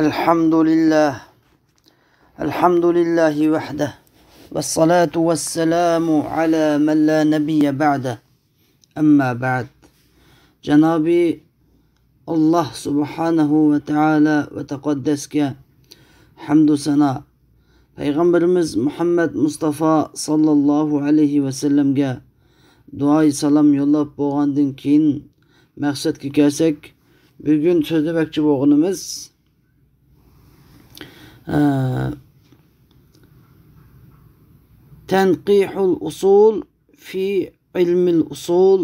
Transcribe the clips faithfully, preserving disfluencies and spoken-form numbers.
الحمد لله. الحمد لله وحده. والصلاة والسلام على من لا نبي بعده. أما بعد. جانابى ئاللاھ سۇبھانەھۇ ۋە تائالا ۋە تەقەددەسكە ھەمدۇ سانا، پەيغەمبىرىمىز مۇھەممەد مۇستافا ساللاللاھۇ ئەلەيھى ۋەسەللەمگە دۇئاي سالام يوللاپ بولغاندىن كېيىن، مەقسەتكە كەلسەك، بۈگۈن سۆزلىمەكچى بولغىنىمىز، ئە، تەنقىھۇل ئۇسۇل فى ئىلمىل ئۇسۇل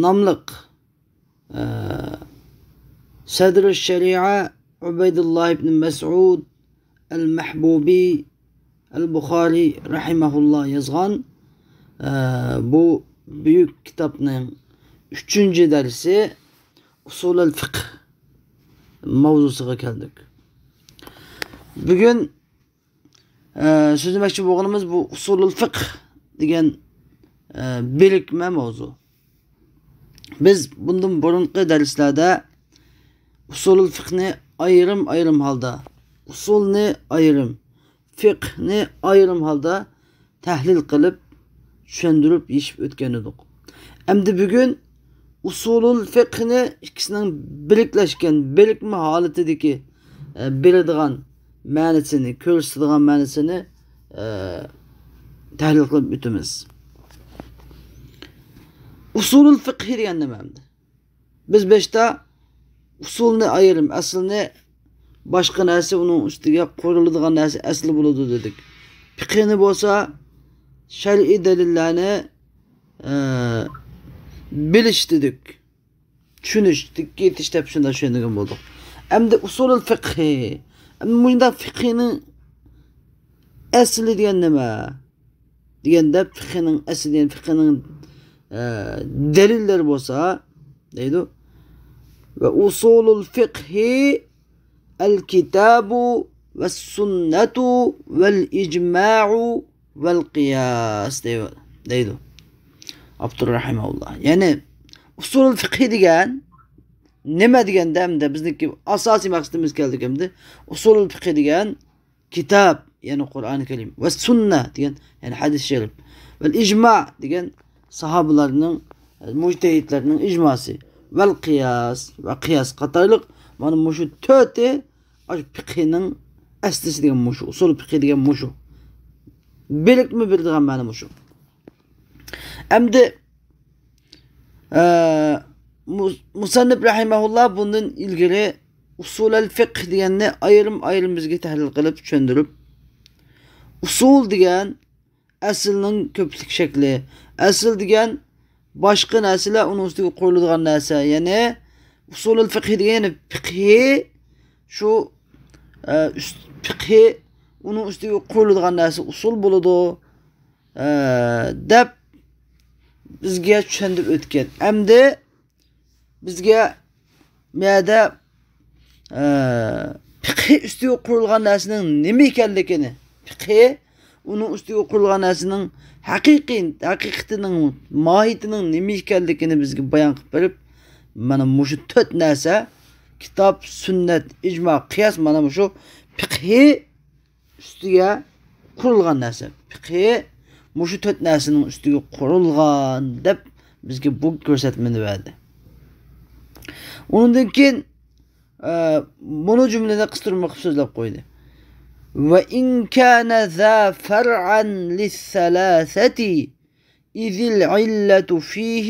ناملىق، ئە، سەدرۇ شەرىئە ئۇبەيدۇللاھ ئىبن مەسئۇد ئەل مەھبۇبى ئەل بۇخارى رەھىمەھۇللاھ يازغان، ئە، بۇ بۈيۈك كىتابنىڭ ئۈچىنچى دەرسى ئۇسۇلۇل فىقھ ماۋزۇسىغا كەلدۇق. بۈگۈن، ئە، سۆزلىمەكچى بولغىنىمىز بۇ ئۇسۇلۇل فىقھ دېگەن، ئە، بىرىكمە ماۋزۇ. بىز بۇندىن بۇرۇنقى دەرسلەردە ئۇسۇلۇل فىقھنى ئايرىم-ئايرىم ھالدا، ئۇسۇلنى ئايرىم، فىقھنى ئايرىم ھالدا تەھلىل قىلىپ، چۈشەندۈرۈپ يېشىپ ئۆتكەن ئىدۇق. ئەمدى بۈگۈن ئۇسۇلۇل فىقھنى ئىككىسىنىڭ بىرىكلەشكەن، بىرىكمە ھالىتىدىكى، ئە، بېرىدىغان مەنىسىنى، كۆرسىتىدىغان مەنىسىنى، ئە، تەھلىل قىلىپ ئۆتىمىز. ئۇسۇلۇل فىقھى دېگەن نېمە ئەمدى؟ بىز باشتا ئۇسۇلنى ئايرىم، ئەسلىنى، باشقا نەرسە ئۇنىڭ ئۈستىگە قۇرۇلىدىغان نەرسە ئەسلى بولىدۇ دېدۇق. پىقھىنى بولسا شەرئىي دەلىللەرنى، ئە، بىلىش دېدۇق. چۈشىنىش، دىققەت يېتىش دەپ شۇنداق چۈشەندۈرگەن بولدۇق. ئەمدى ئۇسۇلۇل فىقھى. ئەمدى مۇنداق فىقھىنىڭ ئەسلى دېگەن نېمە؟ دېگەندە، فىقھىنىڭ ئەسلى، يەنى فىقھىنىڭ، ئە، دەلىللىرى بولسا، دەيدۇ، ۋە ئۇسۇلۇل فىقھى ئەل كىتابۇ ۋەس سۇننەتۇ ۋەل ئىجمائۇ ۋەل قىياس، دەي-، دەيدۇ ئاپتور رەھىمەھۇللا. يەنى ئۇسۇلۇل فىقھى دېگەن نېمە دېگەندە، ئەمدى بىزنىڭكى ئاساسىي مەقسىتىمىز كەلدى ئەمدى. ئۇسۇلۇل فىقھى دېگەن كىتاب، يەنى قۇرئان كەرىم، ۋە سۈننە دېگەن، يەنى ھەدىس شەرىپ، ۋە ئىجما دېگەن ساھابىلەرنىڭ، مۇجتەھىدلەرنىڭ ئىجماسى، ۋەل قىياس، ۋە قىياس قاتارلىق، مانا مۇشۇ تۆتى ئاشۇ فىقھىنىڭ ئەسلىسى دېگەن مۇشۇ، ئۇسۇل فىقھى دېگەن مۇشۇ. بىرىكمە بېرىدىغان مەنە مۇشۇ. ئەمدى، ئە، مۇ-، مۇسەننىپ رەھىمەھۇللا بۇندىن ئىلگىرى ئۇسۇلەل فىقھ دېگەننى ئايرىم-ئايرىم بىزگە تەھلىل قىلىپ چۈشەندۈرۈپ، ئۇسۇل دېگەن ئەسلىنىڭ كۆپلۈك شەكلى، ئەسل دېگەن باشقا نەرسىلەر ئۇنىڭ ئۈستىگە قۇرۇلىدىغان نەرسە، يەنى ئۇسۇلۇل فىقھ دېگەن، يەنى فىقھى، شۇ، ئە، ئۈست-، فىقھى، ئۇنىڭ ئۈستىگە قۇرۇلىدىغان نەرسە ئۇسۇل بولىدۇ. ئە، دەپ بىزگە چۈشەندۈرۈپ ئۆتكەن. ئەمدى بىزگە بۇ يەردە، ئە، پىقھى ئۈستىگە قۇرۇلغان نەرسىنىڭ نېمە ئىكەنلىكىنى، پىقھى ئۇنىڭ ئۈستىگە قۇرۇلغان نەرسىنىڭ ھەقىقىي، ھەقىقىتىنىڭ، ماھىيىتىنىڭ نېمە ئىكەنلىكىنى بىزگە بايان قىلىپ بېرىپ، مانا مۇشۇ تۆت نەرسە، كىتاب، سۈننەت، ئىجما، قىياس، مانا مۇشۇ پىقھى ئۈستىگە قۇرۇلغان نەرسە. پىقھى مۇشۇ تۆت نەرسىنىڭ ئۈستىگە قۇرۇلغان دەپ بىزگە بۇ كۆرسەتمىنى بەردى. ئۇنىڭدىن كېيىن، ئە، مۇنۇ جۈملىنى قىستۇرما قىلىپ سۆزلەپ قويدى. وَإِنْ كَانَ ذَا فَرْعًا لِلثَّلَاثَةِ إِذِ الْعِلَّةُ فِيهِ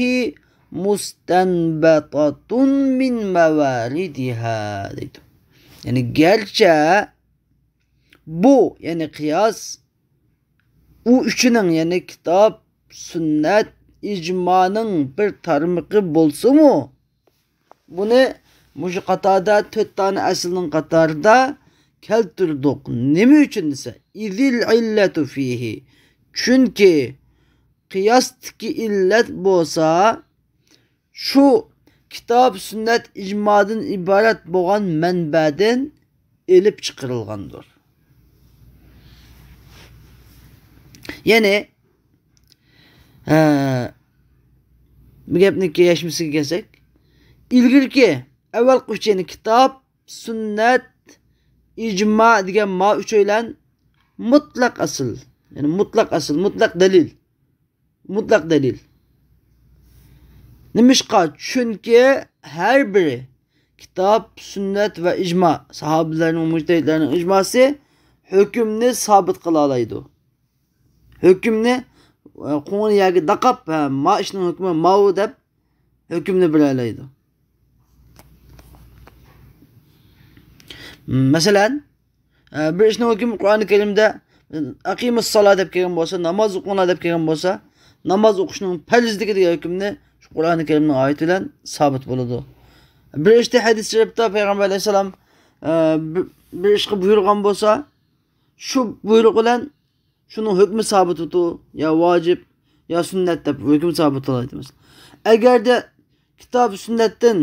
مُسْتَنْبَطَةٌ مِنْ مَوَارِدِهَا دەيدۇ. يەنى گەرچە بۇ، يەنى قىياس، ئۇ ئۈچىنىڭ، يەنى كىتاب، سۈننەت، ئىجمانىڭ بىر تارمىقى بولسىمۇ، بۇنى مۇشۇ قاتاردا تۆت دانە ئەسىلنىڭ قاتارىدا كەلتۈردۇق. نېمە ئۈچۈن دېسە، إِذِ الْعِلَّةُ فِيهِ، چۈنكى قىياستىكى ئىللەت بولسا، شۇ كىتاب، سۈننەت، ئىجمادىن ئىبارەت بولغان مەنبەدىن ئېلىپ چىقىرىلغاندۇر. يەنى، ھە، بۇ گەپنىڭكى يەشمىسىگە كەلسەك، ئىلگىرىكى، ئەۋۋەلقى ئۈچىنى، كىتاب، سۈننەت، ئىجما دېگەن ما ئۈچەيلەن مۇتلەق ئەسىل. يەنى مۇتلەق ئەسىل، مۇتلەق دەلىل. مۇتلەق دەلىل. نېمىشقا؟ چۈنكى ھەر بىرى كىتاب، سۈننەت ۋە ئىجما، ساھابىلەرنىڭ، مۇجتەھىدلەرنىڭ ئىجماسى ھۆكۈمنى سابىت قىلالايدۇ. ھۆكۈمنى، ئە، قوڭۇر يەرگە داقاپ، ھە، ما ئىشنىڭ ھۆكمى ماۋۇ دەپ ھۆكۈمنى بېرەلەيدۇ. مەسىلەن، ئە، بىر ئىشنىڭ ھۆكمى قۇرئانى كەرىمدە، «ئەقىمۇس سالا» دەپ كەلگەن بولسا، «ناماز ئوقۇڭلار» دەپ كەلگەن بولسا، ناماز ئوقۇشنىڭ پەرزلىكى دېگەن ھۆكۈمنى شۇ قۇرئانى كەرىمنىڭ ئايىتى بىلەن سابىت بولىدۇ. بىر ئىشتا ھەدىس شەرىپتە پەيغەمبەر ئەلەيھىسسالام، ئە، بىر، بىر ئىشقا بۇيرۇغان بولسا، شۇ بۇيرۇق بىلەن شۇنىڭ ھۆكمى سابىت بولىدۇ، يا ۋاجىپ، يا سۈننەت دەپ ھۆكۈم سابىت بولالايدۇ. ئەگەردە كىتاب سۈننەتتىن،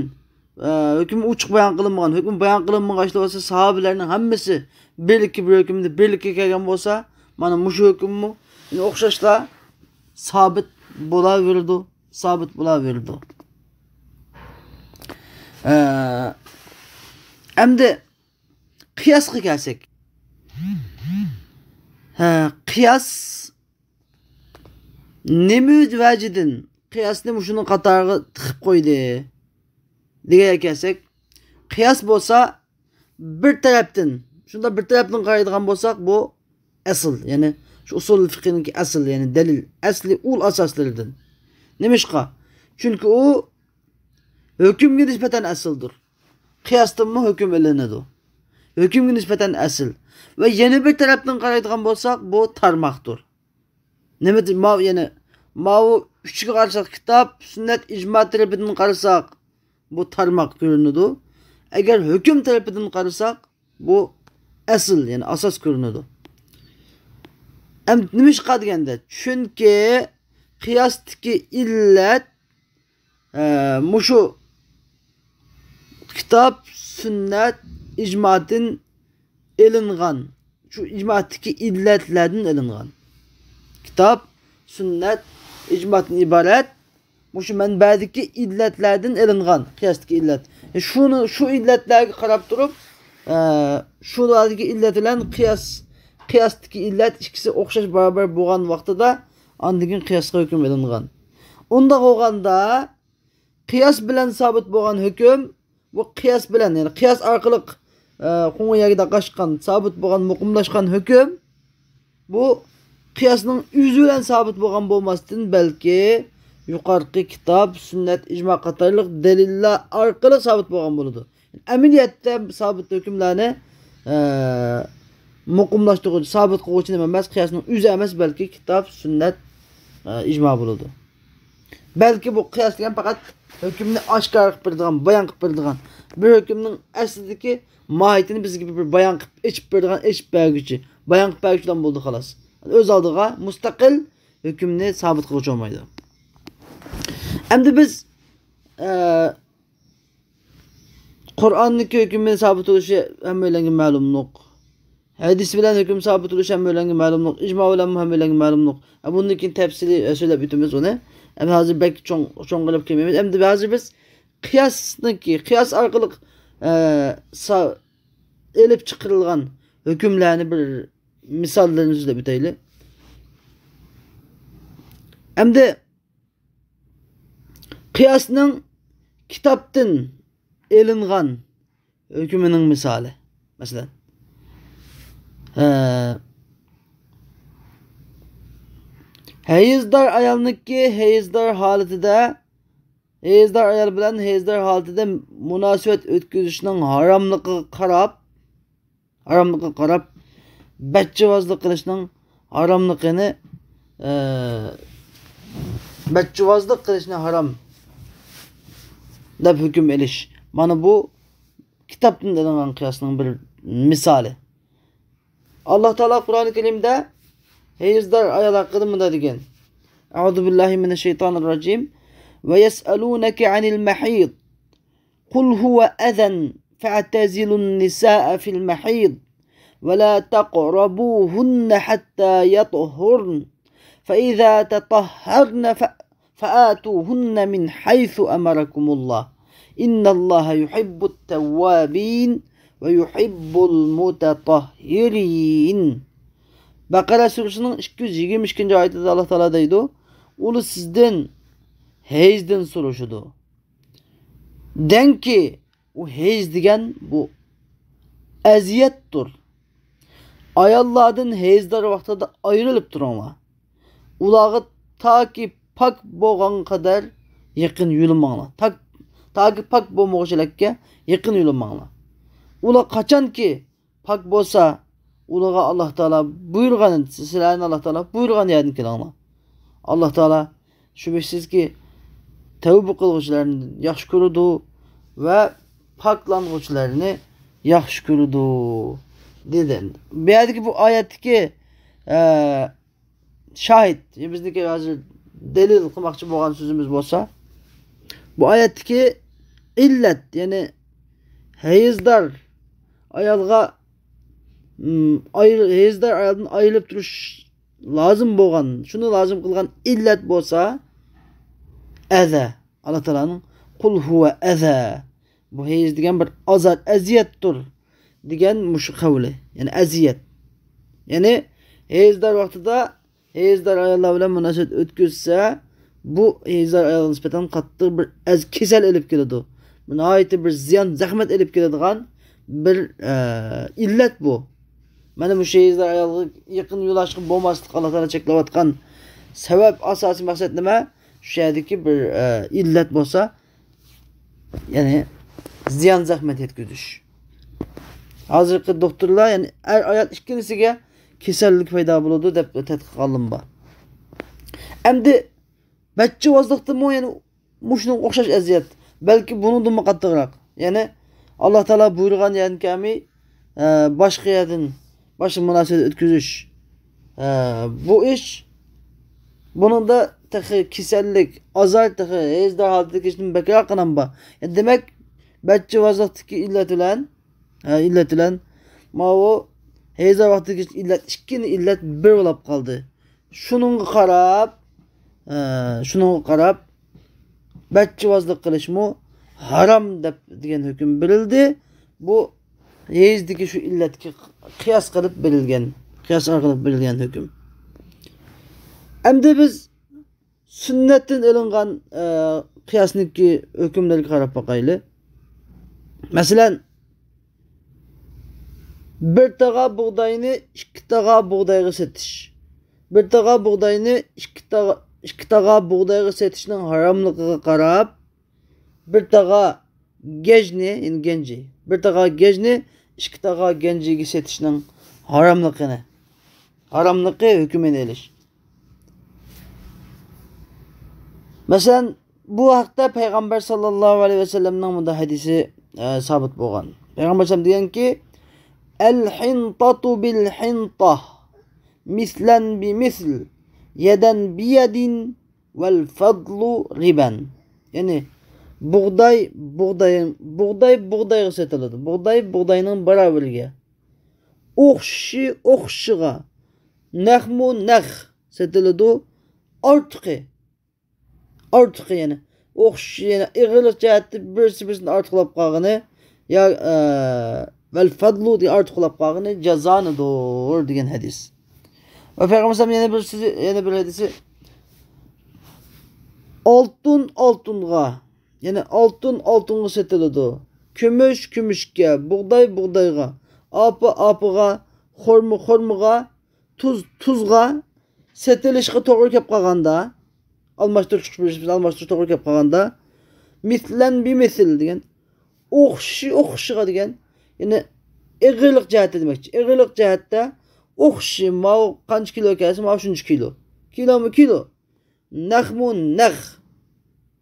ئە، ھۆكمى ئوچۇق بايان قىلىنمىغان، ھۆكمى بايان قىلىنمىغان ئىشلار بولسا، ساھابىلەرنىڭ ھەممىسى بىرلىككە بىر ھۆكۈمدە بىرلىككە كەلگەن بولسا، مانا مۇشۇ ھۆكۈممۇ يەنە ئوخشاشلا سابىت بولاۋېرىدۇ، سابىت بولاۋېرىدۇ. ئە، ئەمدى قىياسقا كەلسەك. ھە، قىياس نېمە ۋەجىدىن قىياسنى مۇشۇنىڭ قاتارىغا تىقىپ قويدى دېگەنگە كەلسەك، قىياس بولسا بىر تەرەپتىن، شۇنداق بىر تەرەپتىن قارايدىغان بولساق، بۇ ئەسىل، يەنى شۇ ئۇسۇل فىقھىنىڭكى ئەسىل، يەنى دەلىل، ئەسلى ئۇل ئاساسلىرىدىن. نېمىشقا؟ چۈنكى ئۇ ھۆكۈمگە نىسبەتەن ئەسىلدۇر. قىياستىنمۇ ھۆكۈم ئېلىنىدۇ. ھۆكۈمگە نىسبەتەن ئەسىل. ۋە يەنە بىر تەرەپتىن قارايدىغان بولساق، بۇ تارماقتۇر. نېمە دە-، ماۋۇ يەنە، ماۋۇ ئۈچىگە قارىساق، كىتاب، سۈننەت، ئىجما تەرىپىدىن قارىساق، بۇ تارماق كۆرۈنىدۇ. ئەگەر ھۆكۈم تەرىپىدىن قارىساق، بۇ ئەسىل، يەنى ئاساس كۆرۈنىدۇ. ئەم، نېمىشقا دېگەندە، چۈنكى قىياستىكى ئىللەت، ئە، مۇشۇ كىتاب، سۈننەت، ئىجمادىن ئېلىنغان، شۇ ئىجمادىكى ئىللەتلەردىن ئېلىنغان. كىتاب، سۈننەت، ئىجمادىن ئىبارەت مۇشۇ مەنبەدىكى ئىللەتلەردىن ئېلىنغان قىياستىكى ئىللەت. شۇنى، شۇ ئىللەتلەرگە قاراپ تۇرۇپ، ئە، شۇلاردىكى ئىللەت بىلەن قىياس، قىياستىكى ئىللەت ئىككىسى ئوخشاش، باراۋەر بولغان ۋاقتىدا ئاندىن كېيىن قىياسقا ھۆكۈم ئېلىنغان. ئۇنداق بولغاندا، قىياس بىلەن سابىت بولغان ھۆكۈم، بۇ قىياس بىلەن، يەنى قىياس ئارقىلىق، ئە، قوڭۇر يەرگە داقاشقان، سابىت بولغان، مۇقىملاشقان ھۆكۈم، بۇ قىياسنىڭ ئۆزى بىلەن سابىت بولغان بولماستىن، بەلكى يۇقىرىقى كىتاب، سۈننەت، ئىجما قاتارلىق دەلىللەر ئارقىلىق سابىت بولغان بولىدۇ. ئەمەلىيەتتە سابىت ھۆكۈملەرنى، ئە، مۇقىملاشتۇرغۇچى، سابىت قىلغۇچى نېمە ئەمەس، قىياسنىڭ ئۆزى ئەمەس، بەلكى كىتاب، سۈننەت، ئە، ئىجما بولىدۇ. بەلكى بۇ قىياس دېگەن پەقەت ھۆكۈمنى ئاشكارا قىلىپ بېرىدىغان، بايان قىلىپ بېرىدىغان، بىر ھۆكۈمنىڭ ئەسلىدىكى ماھىيىتىنى بىزگە بىر بايان قىلىپ، ئېچىپ بېرىدىغان، ئېچىپ بەرگۈچى، بايان قىلىپ بەرگۈچى ئادەم بولدى، خالاس. ئۆز ئالدىغا مۇستەقىل ھۆكۈمنى سابىت قىلغۇچى بولمايدۇ. ئەمدى بىز، ئە، قۇرئاننىڭكى ھۆكۈمى سابىت بولۇشى ھەممەيلەنگە مەلۇملۇق. ھەدىس بىلەن ھۆكۈم سابىت بولۇشى ھەممەيلەنگە مەلۇملۇق. ئىجما بىلەنمۇ ھەممەيلەنگە مەلۇملۇق. ھە، بۇندىن كېيىن تەپسىلىي، ئە، سۆزلەپ ئۆتىمىز ئۇنى. ئەمدى ھازىر بەك چوڭ، چوڭ قىلىپ كىرمەيمىز. ئەمدى ھازىر بىز قىياسنىڭكى، قىياس ئارقىلىق، ئە، سا-، ئېلىپ چىقىرىلغان ھۆكۈملەرنى بىر مىساللىرىنى سۆزلەپ ئۆتەيلى. ئەمدى قىياسنىڭ كىتابتىن ئېلىنغان ھۆكمىنىڭ مىسالى. مەسىلەن، ھە، ھەيزدار ئايالنىڭكى ھەيزدار ھالىتىدە، ھەيزدار ئايال بىلەن ھەيزدار ھالىتىدە مۇناسىۋەت ئۆتكۈزۈشنىڭ ھاراملىقىغا قاراپ، ھاراملىقىغا قاراپ، بەتچىۋازلىق قىلىشنىڭ ھاراملىقىنى، ئە، بەتچىۋازلىق قىلىشنى ھارام دەپ ھۆكۈم ئېلىش. مانا بۇ كىتابتىن ئېلىنغان قىياسنىڭ بىر مىسالى. ئاللا تائالا قۇرئانى كەرىمدە ھەيزدار ئايال ھەققىدە مۇنداق دېگەن: أعوذ بالله من الشيطان الرجيم. ويسألونك عن المحيض. قل هو أذى فاعتزلوا النساء في المحيض ولا تقربوهن حتى يطهرن فإذا تطهرن ف-، فآتوهن من حيث أمركم الله إن الله يحب التوابين ويحب المتطهرين. بەقەرە سۈرىسىنىڭ ئىككى يۈز يىگىرمە ئىككىنچى ئايىتىدە ئاللا تائالا دەيدۇ، ئۇلار سىزدىن ھەيزدىن سورىشىدۇ. دەڭكى، ئۇ ھەيز دېگەن بۇ ئەزىيەتتۇر. ئاياللاردىن ھەيزدار ۋاقتىدا ئايرىلىپ تۇرۇڭلار. ئۇلارغا تاكى پاك بولغان قەدەر يېقىن يولىماڭلار. تا-، تاكى پاك بولمىغۇچىلەككە يېقىن يولىماڭلار. ئۇلار قاچانكى پاك بولسا، ئۇلارغا ئاللا تائالا بۇيرۇغان، سىلەرنى ئاللا تائالا بۇيرۇغان يەردىن كېلىڭلار. ئاللا تائالا شۈبھىسىزكى تەۋبە قىلغۇچىلارنى ياخشى كۆرىدۇ ۋە پاكلانغۇچىلارنى ياخشى كۆرىدۇ، دېدى. بۇ يەردىكى بۇ ئايەتتىكى، ئە، شاھىت، بىزنىڭكى ھازىر دەلىل قىلماقچى بولغان سۆزىمىز بولسا، بۇ ئايەتتىكى ئىللەت، يەنى ھەيزدار ئايالغا، م، ئايرى-، ھەيزدار ئايالدىن ئايرىلىپ تۇرۇش لازىم بولغان، شۇنى لازىم قىلغان ئىللەت بولسا، ئەزە. ئاللا تائالانىڭ «قۇل ھۇۋە ئەزە»، بۇ ھەيز دېگەن بىر ئازار، ئەزىيەتتۇر دېگەن مۇشۇ قەۋلى، يەنى ئەزىيەت. يەنى ھەيزدار ۋاقتىدا ھەيزدار ئاياللار بىلەن مۇناسىۋەت ئۆتكۈزسە، بۇ ھەيزدار ئايالغا نىسبەتەن قاتتىق بىر ئەز-، كېسەل ئېلىپ كېلىدۇ. بۇ ناھايىتى بىر زىيان، زەخمەت ئېلىپ كېلىدىغان بىر، ئە، ئىللەت بۇ. مانا مۇشۇ ھەيزدار ئايالغا يېقىن يولاشقا بولماسلىق، ئاللا تائالا چەكلەۋاتقان سەۋەب، ئاساسىي مەقسەت نېمە؟ شۇ يەردىكى بىر، ئە، ئىللەت بولسا، يەنى زىيان، زەخمەت يەتكۈزۈش. ھازىرقى دوختۇرلار، يەنى ئەر-ئايال ئىككىلىسىگە كېسەللىك پەيدا بولىدۇ دەپ تەتقىق ئالىمى بار. ئەمدى بەچچىۋازلىقتىمۇ يەنە مۇشۇنىڭغا ئوخشاش ئەزىيەت، بەلكى بۇنىڭدىنمۇ قاتتىقراق. يەنى ئاللا تائالا بۇيرۇغان يەردىن كەلمەي، ئە، باشقا يەردىن، باشقا مۇناسىۋەت ئۆتكۈزۈش. ئە، بۇ ئىش، بۇنىڭدا تېخى كېسەللىك، ئازار تېخى ھەيزدار ھالىتىدىكى ئىشتىن بەكرەك قىلىنامبا. دېمەك، بەچچىۋازلىقتىكى ئىللەت بىلەن، ئە، ئىللەت بىلەن ماۋۇ ھەيزدار ۋاقتىدىكى ئىللەت، ئىككىنى ئىللەت بىر بولاپ قالدى. شۇنىڭغا قاراپ، ئە، شۇنىڭغا قاراپ، بەچچىۋازلىق قىلىشمۇ ھارام دەپ دېگەن ھۆكۈم بېرىلدى. بۇ ھەيزدىكى شۇ ئىللەتكە قىياس قىلىپ بېرىلگەن، قىياس ئارقىلىق بېرىلگەن ھۆكۈم. ئەمدى بىز سۈننەتتىن ئېلىنغان، ئە، قىياسنىڭكى ھۆكۈملىرىگە قاراپ باقايلى. مەسىلەن، بىر تاغا بۇغداينى ئىككى تاغا بۇغدايغا سېتىش. بىر تاغا بۇغداينى ئىككى تاغا، ئىككى تاغا بۇغدايغا سېتىشنىڭ ھاراملىقىغا قاراپ، بىر تاغا گەجنى، يەنى گەنجى، بىر تاغا گەجنى ئىككى تاغا گەنجىگە سېتىشنىڭ ھاراملىقىنى، ھاراملىقى ھۆكمىنى ئېلىش. مەسىلەن، بۇ ھەقتە پەيغەمبەر ساللاللاھۇ ئەلەيھى ۋەسەللەمنىڭ مۇنداق ھەدىسى، ئە، سابىت بولغان. پەيغەمبەر سەللەم دېگەنكى، «الحنطة بالحنطة، مثلا بمثل، يدا بيد، والفضل ربا.» يەنى بۇغداي، بۇغداي، بۇغداي بۇغدايغا سېتىلىدۇ. بۇغداي بۇغداينىڭ باراۋىرىگە، ئوخشىشى ئوخشىشىغا، نەقمۇ نەق سېتىلىدۇ. ئارتۇقى، ئارتۇقى يەنى ئوخشىشى، يەنى ئېغىرلىق جەھەتتە بىرسى بىرسىنى ئارتۇقلاپ قالغىنى، يا، ئە، ۋەل فەدلۇ دېگەن ئارتۇقلاپ قالغىنى جازانىدۇر دېگەن ھەدىس. ۋە پەيغەمبەر يەنە بىر سۆزى، يەنە بىر ھەدىسى، ئالتۇن ئالتۇنغا، يەنى ئالتۇن ئالتۇنغا سېتىلىدۇ. كۈمۈش كۈمۈشكە، بۇغداي بۇغدايغا، ئاپا ئاپىغا، خورما خورمىغا، تۇز تۇزغا سېتىلىشقا توغرا كەپ قالغاندا، ئالماشتۇرۇش، ئالماشتۇرۇش توغرا كەپ قالغاندا، مىسلەن بىمىسىل دېگەن، ئوخشىشى ئوخشىشىغا دېگەن، يەنى ئېغىرلىق جەھەتتە دېمەكچى. ئېغىرلىق جەھەتتە ئوخشىشى، ماۋۇ قانچە كىلو كەلسە، ماۋۇ شۇنچە كىلو. كىلومۇ كىلو. نەقمۇ نەق،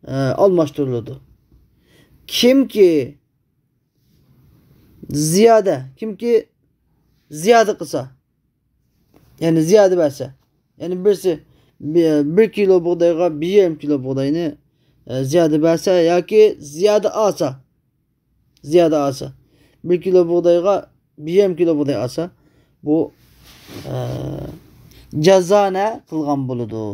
ئە، ئالماشتۇرۇلىدۇ. كىمكى زىيادە، كىمكى زىيادە قىلسا، يەنى زىيادە بەرسە، يەنى بىرسى بىر، بىر كىلو بۇغدايغا بىر يېرىم كىلو بۇغداينى، ئە، زىيادە بەرسە ياكى زىيادە ئالسا، زىيادە ئالسا، بىر كىلو بۇغدايغا بىر يېرىم كىلو بۇغداي ئالسا، بۇ، ئە، جازانە قىلغان بولىدۇ.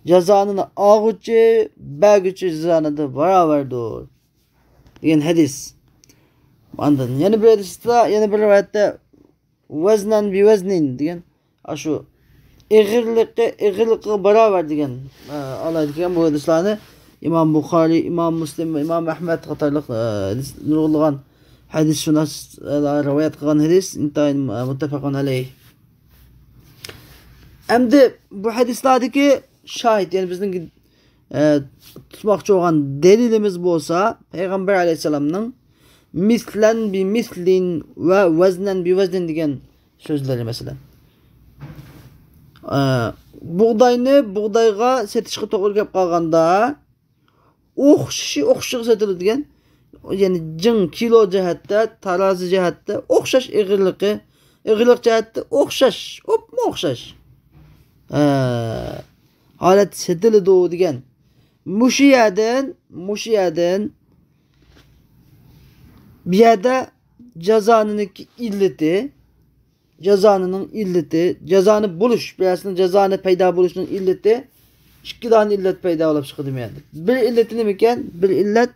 جازانىنى ئالغۇچى، بەرگۈچى جازانىدا باراۋەردۇر دېگەن ھەدىس. ئاندىن يەنە بىر ھەدىستە، يەنە بىر رىۋايەتتە، ۋەزنەن بىۋەزنىن دېگەن، ئاشۇ ئېغىرلىقى، ئېغىرلىقىغا باراۋەر دېگەن، ئە، ئالايىتى كەلگەن بۇ ھەدىسلەرنى ئىمام بۇخارىي، ئىمام مۇسلىم ۋە ئىمام ئەھمەد قاتارلىق، ئە، ھەدىس، نۇرغۇنلىغان ھەدىسشۇناسلار رىۋايەت قىلغان ھەدىس، ئىنتايىن، ئە، مۇتتەپەقۇن ئەلەيھ. ئەمدى بۇ ھەدىسلەردىكى شاھىت، يەنى بىزنىڭ، ئە، تۇتماقچى بولغان دەلىلىمىز بولسا، پەيغەمبەر ئەلەيھىسسالامنىڭ مىسلەن بىمىسلىن ۋە ۋەزنەن بىۋەزنىن دېگەن سۆزلىرى، مەسىلەن. ئە، بۇغداينى بۇغدايغا سېتىشقا توغرا كەپ قالغاندا، ئوخشىشى ئوخشىشىغا سېتىلىدىغان، يەنى جىڭ كىلو جەھەتتە، تارازى جەھەتتە ئوخشاش ئېغىرلىقى، ئېغىرلىق جەھەتتە ئوخشاش، ئوپمۇ ئوخشاش، ئە، ھالەتتە سېتىلىدۇ دېگەن. مۇشۇ يەردىن، مۇشۇ يەردىن بۇ يەردە جازانىنىڭ ئىللىتى، جازانىنىڭ ئىللىتى، جازانى بولۇش، بىرەرسىنىڭ جازانى پەيدا بولۇشىنىڭ ئىللىتى، ئىككى دانە ئىللەت پەيدا بولۇپ چىقىدۇ مەندە. بىر ئىللىتى نېمىكەن؟ بىر ئىللەت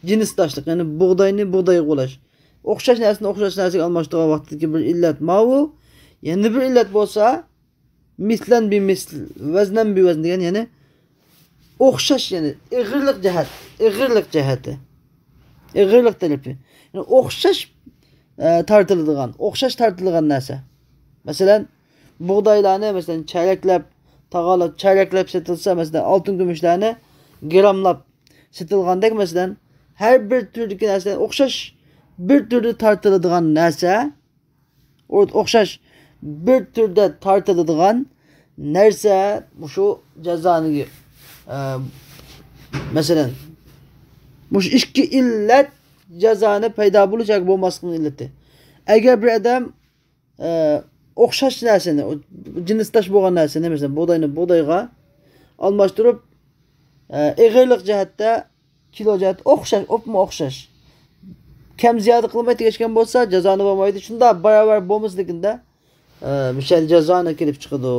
جىنسداشلىق، يەنى بۇغداينى بۇغدايغا ئۇلاش. ئوخشاش نەرسىنى ئوخشاش نەرسىگە ئالماشتۇرغان ۋاقتىدىكى بىر ئىللەت ماۋۇ. يەنە بىر ئىللەت بولسا، مىسلەن بىمىسل، ۋەزنەن بىۋەزن دېگەن، يەنى ئوخشاش، يەنى ئېغىرلىق جەھەت، ئېغىرلىق جەھەتى، ئېغىرلىق تەرىپى. يەنى ئوخشاش، ئە، تارتىلىدىغان، ئوخشاش تارتىلىدىغان نەرسە. مەسىلەن، بۇغدايلارنى، مەسىلەن، چەرەكلەپ، تاغارلاپ، چەرەكلەپ سېتىلسا، مەسىلەن، ئالتۇن كۈمۈشلەرنى گىراملاپ سېتىلغاندەك، مەسىلەن، ھەر بىر تۈردىكى نەرسىلەر ئوخشاش بىر تۈردە تارتىلىدىغان نەرسە، ئوخشاش بىر تۈردە تارتىلىدىغان نەرسە مۇشۇ جازانى، ئە، مەسىلەن، مۇشۇ ئىككى ئىللەت جازانى پەيدا بولۇش ياكى بولماسلىقنىڭ ئىللىتى. ئەگەر بىر ئادەم، ئە، ئوخشاش نەرسىنى، جىنسداش بولغان نەرسىنى، مەسىلەن، بۇغداينى بۇغدايغا ئالماشتۇرۇپ، ئە، ئېغىرلىق جەھەتتە، كىلو جەھەتتە ئوخشاش، ئوپمۇ ئوخشاش. كەم زىيادە قىلماي تېگىشكەن بولسا، جازانى بولمايدۇ. شۇنداق باراۋەر بولمىسىدىكىندە، ئە، مۇشۇ يەردە جازانى كېلىپ چىقىدۇ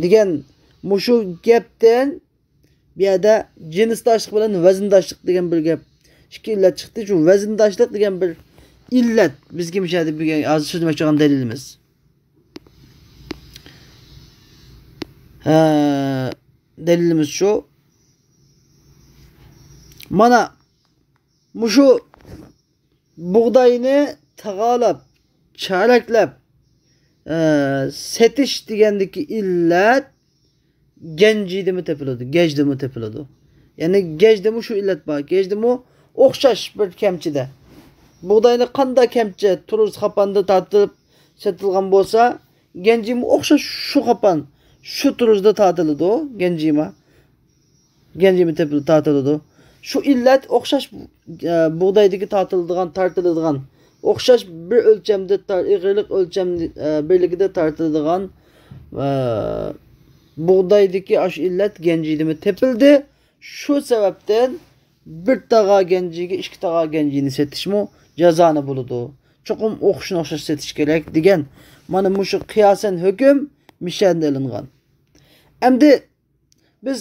دېگەن مۇشۇ گەپتىن بۇ يەردە جىنسداشلىق بىلەن ۋەزىنداشلىق دېگەن بىر گەپ، ئىككى ئىللەت چىقتى. شۇ ۋەزىنداشلىق دېگەن بىر ئىللەت بىزگە مۇشۇ يەردە بۈگۈن ھازىر سۆزلىمەكچى بولغان دەلىلىمىز. ھە، دەلىلىمىز شۇ. مانا مۇشۇ بۇغداينى تاغارلاپ، چارەكلەپ، ئە، سېتىش دېگەندىكى ئىللەت گەنجىدىمۇ تېپىلىدۇ، گەجدىمۇ تېپىلىدۇ. يەنى گەجدىمۇ شۇ ئىللەت بار. گەجدىمۇ ئوخشاش بىر كەمچىدە. بۇغداينى قانداق كەمچە، تۇرۇز، خاپاندا تارتىلىپ سېتىلغان بولسا، گەنجىمۇ ئوخشاش شۇ خاپان، شۇ تۇرۇزدا تارتىلىدۇ گەنجىما. گەنجىمۇ تېپىلىپ تارتىلىدۇ. شۇ ئىللەت ئوخشاش، ئە، بۇغدايدىكى تارتىلىدىغان، تارتىلىدىغان، ئوخشاش بىر ئۆلچەمدە تار-، ئېغىرلىق ئۆلچەم، ئە، بىرلىكىدە تارتىلىدىغان، ئە، بۇغدايدىكى ئاشۇ ئىللەت گەنجىدىمۇ تېپىلدى. شۇ سەۋەبتىن بىر تاغار گەنجىگە ئىككى تاغار گەنجىنى سېتىشمۇ جازانە بولىدۇ. چوقۇم ئوخشىشىنى ئوخشاش سېتىش كېرەك دېگەن. مانا مۇشۇ قىياسەن ھۆكۈم مىشەندە ئېلىنغان. ئەمدى بىز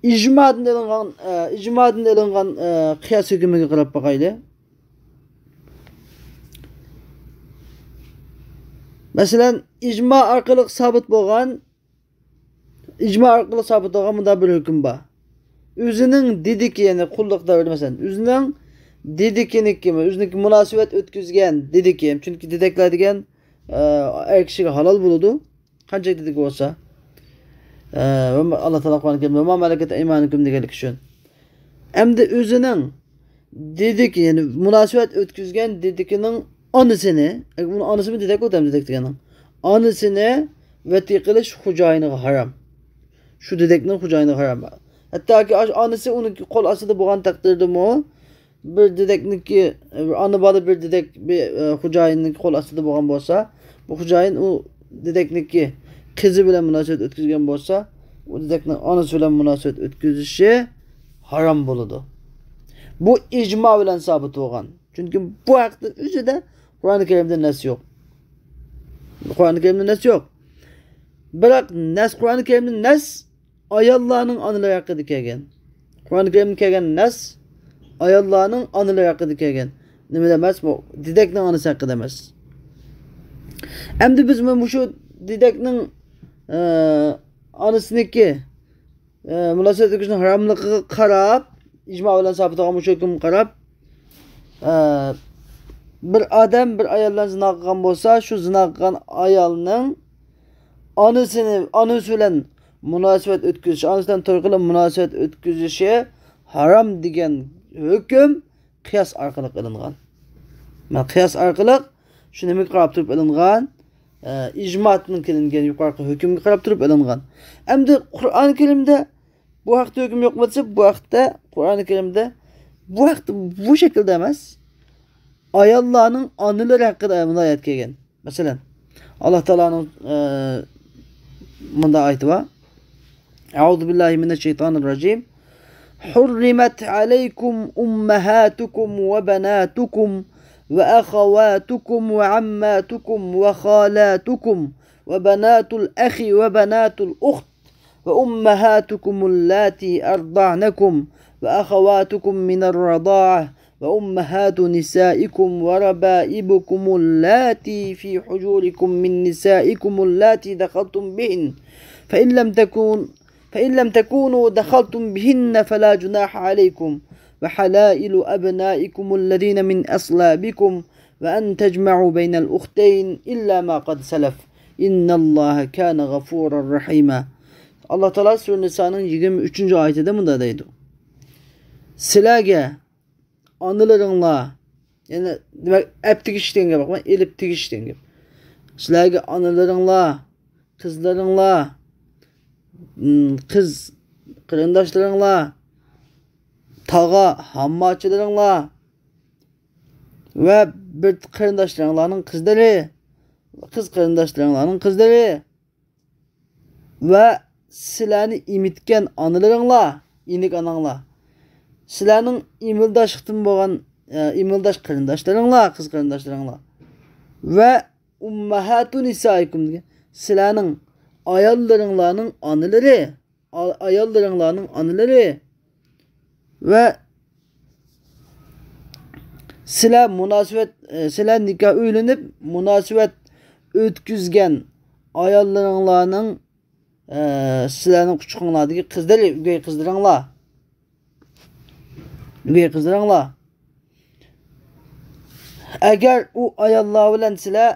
ئىجمادىن ئېلىنغان، ئە، ئىجمادىن ئېلىنغان، ئە، قىياس ھۆكمىگە قاراپ باقايلى. مەسىلەن، ئىجما ئارقىلىق سابىت بولغان، ئىجما ئارقىلىق سابىت بولغان مۇنداق بىر ھۆكۈم بار. ئۆزىنىڭ دېدىكى، يەنى قۇللۇق دەۋرىدە، مەسىلەن، ئۆزىنىڭ دېدىكىنىڭكى، ئۆزىنىڭكى مۇناسىۋەت ئۆتكۈزگەن دېدىكى، چۈنكى دېدەكلەر دېگەن، ئە، ئەر كىشىگە ھالال بولىدۇ. قانچىلىك دېدىكى بولسا. ئە، ۋە ئاللا تائالا قۇرئان كەرىمدە، «ۋە ما مەلەكەت ئەيمانۇكۇم» دېگەنلىك ئۈچۈن. ئەمدى ئۆزىنىڭ دېدىكى، يەنى مۇناسىۋەت ئۆتكۈزگەن دېدىكىنىڭ ئانىسىنى، ئۇنىڭ ئانىسىمۇ دېدەك بولدى، دېدەك دېگەننىڭ ئانىسىنى ۋەتى قىلىش خوجايىنىغا ھارام. شۇ دېدەكنىڭ خوجايىنىغا ھارام. ھەتتاكى ئاش-، ئانىسى ئۇنىڭ قول ئاستىدا بولغان تەقدىردىمۇ، بىر دېدەكنىڭكى، ئانا بالا بىر دېدەك، بىر، ئە، خوجايىننىڭ قول ئاستىدا بولغان بولسا، بۇ خوجايىن ئۇ دېدەكنىڭكى قىزى بىلەن مۇناسىۋەت ئۆتكۈزگەن بولسا، ئۇ دېدەكنىڭ ئانىسى بىلەن مۇناسىۋەت ئۆتكۈزۈشى ھارام بولىدۇ. بۇ ئىجما بىلەن سابىت بولغان. چۈنكى بۇ ھەقتە ئۆزىدە قۇرئان كەرىمدە نەس يوق. قۇرئان كەرىمدە نەس يوق. بىراق نەس، قۇرئان كەرىمدە نەس ئاياللارنىڭ ئانىلىرى ھەققىدە كەلگەن. قۇرئان كەرىمدە كەلگەن نەس ئاياللارنىڭ ئانىلىرى ھەققىدە كەلگەن. نېمىدە ئەمەس، بۇ دېدەكنىڭ ئانىسى ھەققىدە ئەمەس. ئەمدى بىز مۇ-، مۇشۇ دېدەكنىڭ، ئە، ئانىسىنىڭكى، ئە، مۇناسىۋەت ئۆتكۈزۈشنىڭ ھاراملىقىغا قاراپ، ئىجما بىلەن سابىت بولغان مۇشۇ ھۆكۈمگە قاراپ، ئە، بىر ئادەم بىر ئايال بىلەن زىنا قىلغان بولسا، شۇ زىنا قىلغان ئايالنىڭ ئانىسىنى، ئانىسى بىلەن مۇناسىۋەت ئۆتكۈزۈشى، ئانىسى بىلەن توي قىلىپ مۇناسىۋەت ئۆتكۈزۈشى ھارام دېگەن ھۆكۈم قىياس ئارقىلىق ئېلىنغان. مانا قىياس ئارقىلىق شۇ نېمىگە قاراپ تۇرۇپ ئېلىنغان؟ ئە، ئىجمادىن كېلىنگەن يۇقىرىقى ھۆكۈمگە قاراپ تۇرۇپ ئېلىنغان. ئەمدى قۇرئان كەرىمدە بۇ ھەقتە ھۆكۈم يوقمۇ دېسە، بۇ ھەقتە قۇرئان كەرىمدە بۇ ھەقتە بۇ شەكىلدە ئەمەس، ئاياللارنىڭ ئانىلىرى ھەققىدە مۇنداق ئايەت كەلگەن. مەسىلەن، ئاللا تائالانىڭ، ئە، مۇنداق ئايىتى بار. أعوذ بالله من الشيطان الرجيم. حرمت عليكم أمهاتكم وبناتكم وأخواتكم وعماتكم وخالاتكم وبنات الأخ وبنات الأخت وأمهاتكم اللاتي أرضعنكم وأخواتكم من الرضاعة وأمهات نسائكم وربائبكم اللاتي في حجوركم من نسائكم اللاتي دخلتم بهن، فإن لم تكن، فإن لم تكونوا دخلتم بهن فلا جناح عليكم، وحلائل أبنائكم الذين من أصلابكم، وأن تجمعوا بين الأختين إلا ما قد سلف، إن الله كان غفورا رحيما. ئاللا تائالا سۈرە نىسانىڭ يىگىرمە ئۈچىنچى ئايىتىدە مۇنداق دەيدۇ: سىلەرگە ئانىلىرىڭلار، يەنى، دېمەك، ئەپ تېگىش دېگەن گەپ، ئېلىپ تېگىش دېگەن گەپ. سىلەرگە ئانىلىرىڭلار، قىزلىرىڭلار، م، قىز قېرىنداشلىرىڭلار، تاغا ھامماچىلىرىڭلار ۋە بىر قېرىنداشلىرىڭلارنىڭ قىزلىرى، قىز قېرىنداشلىرىڭلارنىڭ قىزلىرى ۋە سىلەرنى ئېمىتكەن ئانىلىرىڭلار، ئىنىك ئاناڭلار، سىلەرنىڭ ئىمىلداشلىقتىن بولغان، ئە، ئىمىلداش قېرىنداشلىرىڭلار، قىز قېرىنداشلىرىڭلار ۋە ئۇمماھاتۇ نىسائىكۇم دېگەن، سىلەرنىڭ ئاياللىرىڭلارنىڭ ئانىلىرى، ئا-، ئاياللىرىڭلارنىڭ ئانىلىرى ۋە سىلەر مۇناسىۋەت، ئە، سىلەر نىكاھ ئۆيلىنىپ مۇناسىۋەت ئۆتكۈزگەن ئاياللىرىڭلارنىڭ، ئە، سىلەرنىڭ قۇچىقىڭلاردىكى قىزلىرى، ئۆگەي قىزلىرىڭلار. ئۆگەي قىزلىرىڭلار. ئەگەر ئۇ ئاياللار بىلەن سىلەر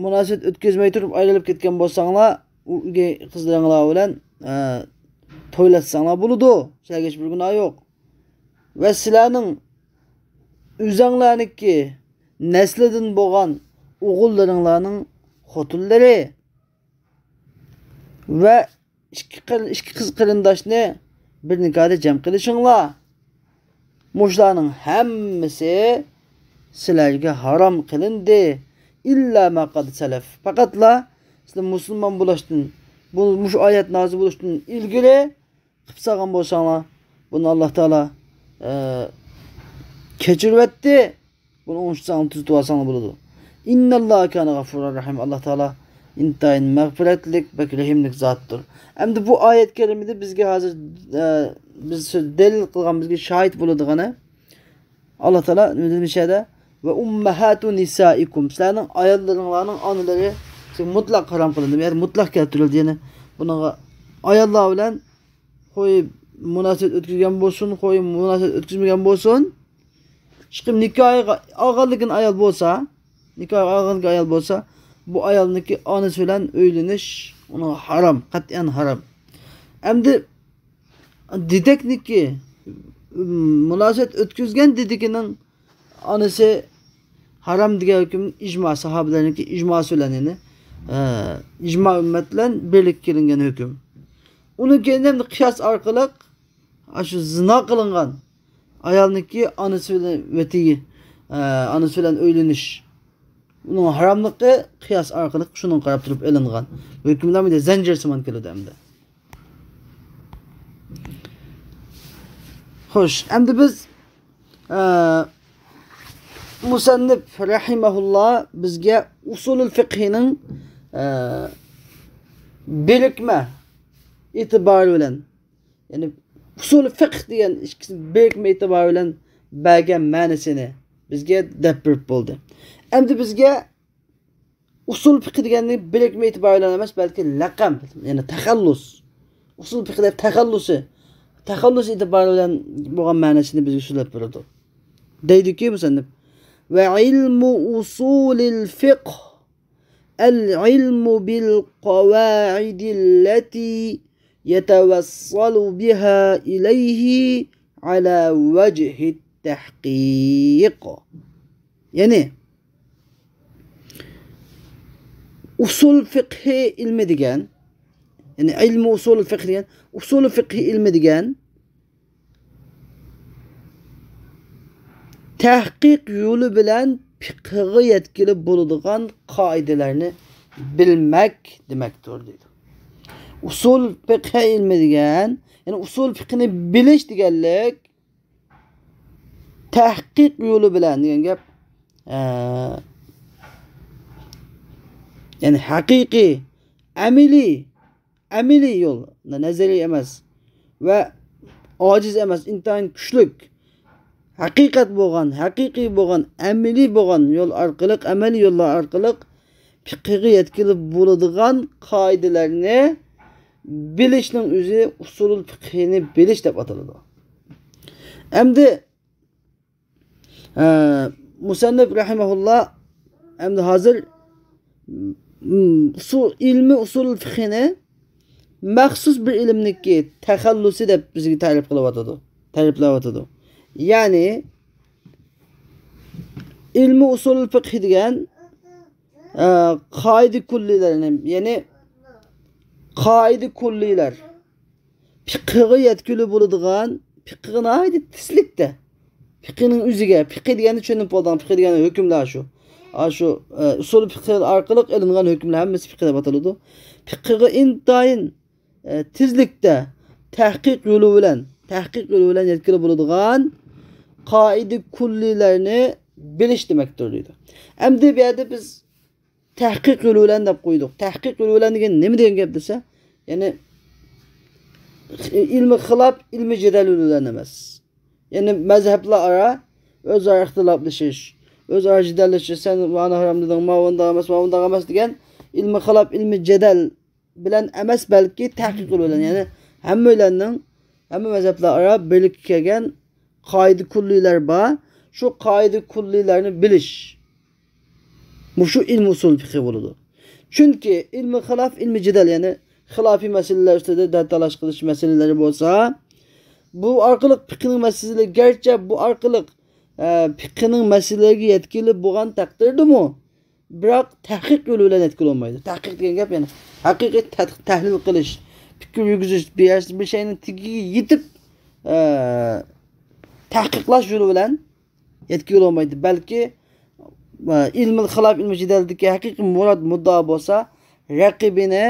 مۇناسىۋەت ئۆتكۈزمەي تۇرۇپ ئايرىلىپ كەتكەن بولساڭلار، ئۇ ئۆگەي قىزلىرىڭلار بىلەن، ئە، تويلاشساڭلار بولىدۇ. سىلەرگە ھېچبىر گۇناھ يوق. ۋە سىلەرنىڭ ئۆزەڭلارنىڭكى نەسلىدىن بولغان ئوغۇللىرىڭلارنىڭ خوتۇنلىرى ۋە ئىككى قېرىن-، ئىككى قىز قېرىنداشنى بىر نىكاھدا جەم قىلىشىڭلار. مۇشۇلارنىڭ ھەممىسى سىلەرگە ھارام قىلىندى. ئىللا ما قەد سەلەف. پەقەتلا سىلەر مۇسۇلمان بولۇشتىن، بۇ، مۇشۇ ئايەت نازىل بولۇشتىن ئىلگىرى قىلىپ سالغان بولساڭلار، بۇنى ئاللا تائالا، ئە، كەچۈرۈۋەتتى. بۇنى ئوڭشىساڭلار، تۈزىتىۋالساڭلار بولىدۇ. ئىنناللاھا كانە غەفۇرۇر رەھىم. ئاللا تائالا ئىنتايىن مەغپىرەتلىك، بەك رەھىملىك زاتتۇر. ئەمدى بۇ ئايەت كەرىمىدە بىزگە ھازىر، ئە، بىز سۆز، دەلىل قىلغان، بىزگە شاھىت بولىدىغىنى، ئاللا تائالا نېمە دېدى مۇشۇ يەردە؟ ۋە ئۇممەھاتۇ نىسائىكۇم. سىلەرنىڭ ئاياللىرىڭلارنىڭ ئانىلىرى مۇتلەق ھارام قىلىندى. يەنى مۇتلەق كەلتۈرۈلدى. يەنى بۇنىڭغا ئاياللار بىلەن خوي مۇناسىۋەت ئۆتكۈزگەن بولسۇن، خوي مۇناسىۋەت ئۆتكۈزمىگەن بولسۇن. ئىشقىلىپ نىكاھىغا ئالغانلىكىن ئايال بولسا، نىكاھىغا ئالغانلىكىن ئايال بولسا، بۇ ئايالنىڭكى ئانىسى بىلەن ئۆيلىنىش ئۇنىڭغا ھارام، قەتئىيەن ھارام. ئەمدى دېدەكنىكى، مۇناسىۋەت ئۆتكۈزگەن دېدىكىنىڭ ئانىسى ھارام دېگەن ھۆكۈم ئىجما، ساھابىلەرنىڭكى ئىجماسى بىلەن، يەنى، ئە، ئىجما ئۈممەت بىلەن بىرلىككە كېلىنگەن ھۆكۈم. ئۇنىڭ كېيىن ئەمدى قىياس ئارقىلىق ئاشۇ زىنا قىلىنغان ئايالنىڭكى ئانىسى بىلەن ۋەتىگە، ئە، ئانىسى بىلەن ئۆيلىنىش، ئۇنىڭ ھاراملىقى قىياس ئارقىلىق شۇنىڭغا قاراپ تۇرۇپ ئېلىنغان ھۆكۈملەر مۇنداق زەنجىرسىمان كېلىدۇ ئەمدى. خوش، ئەمدى بىز، ئە، مۇسەننىپ رەھىمەھۇللا بىزگە ئۇسۇلۇل فىقھىنىڭ، ئە، بىرىكمە ئېتىبارى بىلەن، يەنى ئۇسۇل فىقھ دېگەن ئىككىسى بىرىكمە ئېتىبارى بىلەن بەرگەن مەنىسىنى، بىزگە دەپ بېرىپ بولدى. ئەمدى بىزگە ئۇسۇل فىقھى دېگەننى بىرىكمە ئېتىبارى بىلەن ئەمەس، بەلكى لەقەم، يەنى تەخەللۇس. ئۇسۇل فىقھى دەپ تەخەللۇسى، تەخەللۇس ئېتىبارى بىلەن بولغان مەنىسىنى بىزگە سۆزلەپ بېرىدۇ. دەيدۇكى مۇسەننىپ، وعلم أصول الفقه العلم بالقواعد التي يتوصل بها إليه على وجه التحقيق. يەنى ئۇسۇل فىقھى ئىلمى دېگەن، يەنى ئىلمى ئۇسۇل فىقھ دېگەن، ئۇسۇل فىقھى ئىلمى دېگەن تەھقىق يولى بىلەن پىقىغا يەتكىلى بولىدىغان قائىدىلەرنى بىلمەك دېمەكتۇر، دەيدۇ. ئۇسۇل فىقھى ئىلمى دېگەن، يەنى ئۇسۇل فىقھىنى بىلىش دېگەنلىك تەھقىق يولى بىلەن دېگەن گەپ، ئە، يەنى ھەقىقىي، ئەمەلىي، ئەمەلىي يول، نەزەرىي ئەمەس ۋە ئاجىز ئەمەس، ئىنتايىن كۈچلۈك، ھەقىقەت بولغان، ھەقىقىي بولغان، ئەمەلىي بولغان يول ئارقىلىق، ئەمەلىي يوللار ئارقىلىق پىقىغا يەتكىلى بولىدىغان قائىدىلەرنى بىلىشنىڭ ئۆزى ئۇسۇلۇل پىقھىنى بىلىش دەپ ئاتىلىدۇ. ئەمدى ئە، مۇسەننىپ رەھىمەھۇللا ئەمدى ھازىر، م، ئۇسۇ-، ئىلمى ئۇسۇل فىقھىنى مەخسۇس بىر ئىلىمنىڭكى تەخەللۇسى دەپ بىزگە تەرىپ قىلىۋاتىدۇ، تەرىپلەۋاتىدۇ. يەنى ئىلمى ئۇسۇل فىقھى دېگەن، ئە، قائىدە كۇللىلەرنى، يەنى قائىدە كۇللىلەر، پىقىغا يەتكىلى بولىدىغان، پىقىغا ناھايىتى تېزلىكتە، پىقىنىڭ ئۆزىگە، پىقى دېگەننى چۈشىنىپ بولدىڭ، پىقى دېگەن ھۆكۈملەر شۇ. ئا، شۇ، ئە، ئۇسۇل پىقى ئارقىلىق ئېلىنغان ھۆكۈملەر ھەممىسى پىقى دەپ ئاتىلىدۇ. پىقىغا ئىنتايىن، ئە، تېزلىكتە تەھقىق يولى بىلەن، تەھقىق يولى بىلەن يەتكىلى بولىدىغان قائىدە كۇللىلەرنى بىلىش دېمەكتۇر، دەيدۇ. ئەمدى بۇ يەردە بىز تەھقىق يولى بىلەن دەپ قويدۇق. تەھقىق يولى بىلەن دېگەن نېمە دېگەن گەپ دېسە، يەنى ئىلمى خىلاپ، ئىلمى جېدەل يولى بىلەن ئەمەس. يەنى مەزھەپلەر ئارا ئۆزئارا ئىختىلاپلىشىش، ئۆزئارا جېدەللىشىش، سەن مانا ھارام دېدىڭ، ماۋۇنداق ئەمەس، ماۋۇنداق ئەمەس دېگەن ئىلمى خىلاپ، ئىلمى جېدەل بىلەن ئەمەس، بەلكى تەھقىق يولى بىلەن، يەنى ھەممەيلەننىڭ، ھەممە مەزھەپلەر ئارا بىرلىككە كەلگەن قائىدە كۇللىلەر بار. شۇ قائىدە كۇللىلەرنى بىلىش. مۇشۇ ئىلمى ئۇسۇل پىقھى بولىدۇ. چۈنكى ئىلمى خىلاپ، ئىلمى جېدەل، يەنى خىلاپىي مەسىلىلەر ئۈستىدە دەل تالاش قىلىش مەسىلىلىرى بولسا، بۇ ئارقىلىق پىقھىنىڭ مەسىلىلىرى، گەرچە بۇ ئارقىلىق، ئە، پىقھىنىڭ مەسىلىلىرىگە يەتكىلى بولغان تەقدىردىمۇ، بىراق تەھقىق يولى بىلەن يەتكىلى بولمايدۇ. تەھقىق دېگەن گەپ، يەنى ھەقىقىي تەت-، تەھلىل قىلىش، پىكىر يۈرگۈزۈش، بىر، بىر شەينىڭ تېگىگە يېتىپ، ئە، تەھقىقلاش يولى بىلەن يەتكىلى بولمايدۇ. بەلكى، ئە، ئىلمىل خىلاپ، ئىلمى جېدەلدىكى ھەقىقىي مۇراد، مۇددىئا بولسا، رەقىبىنى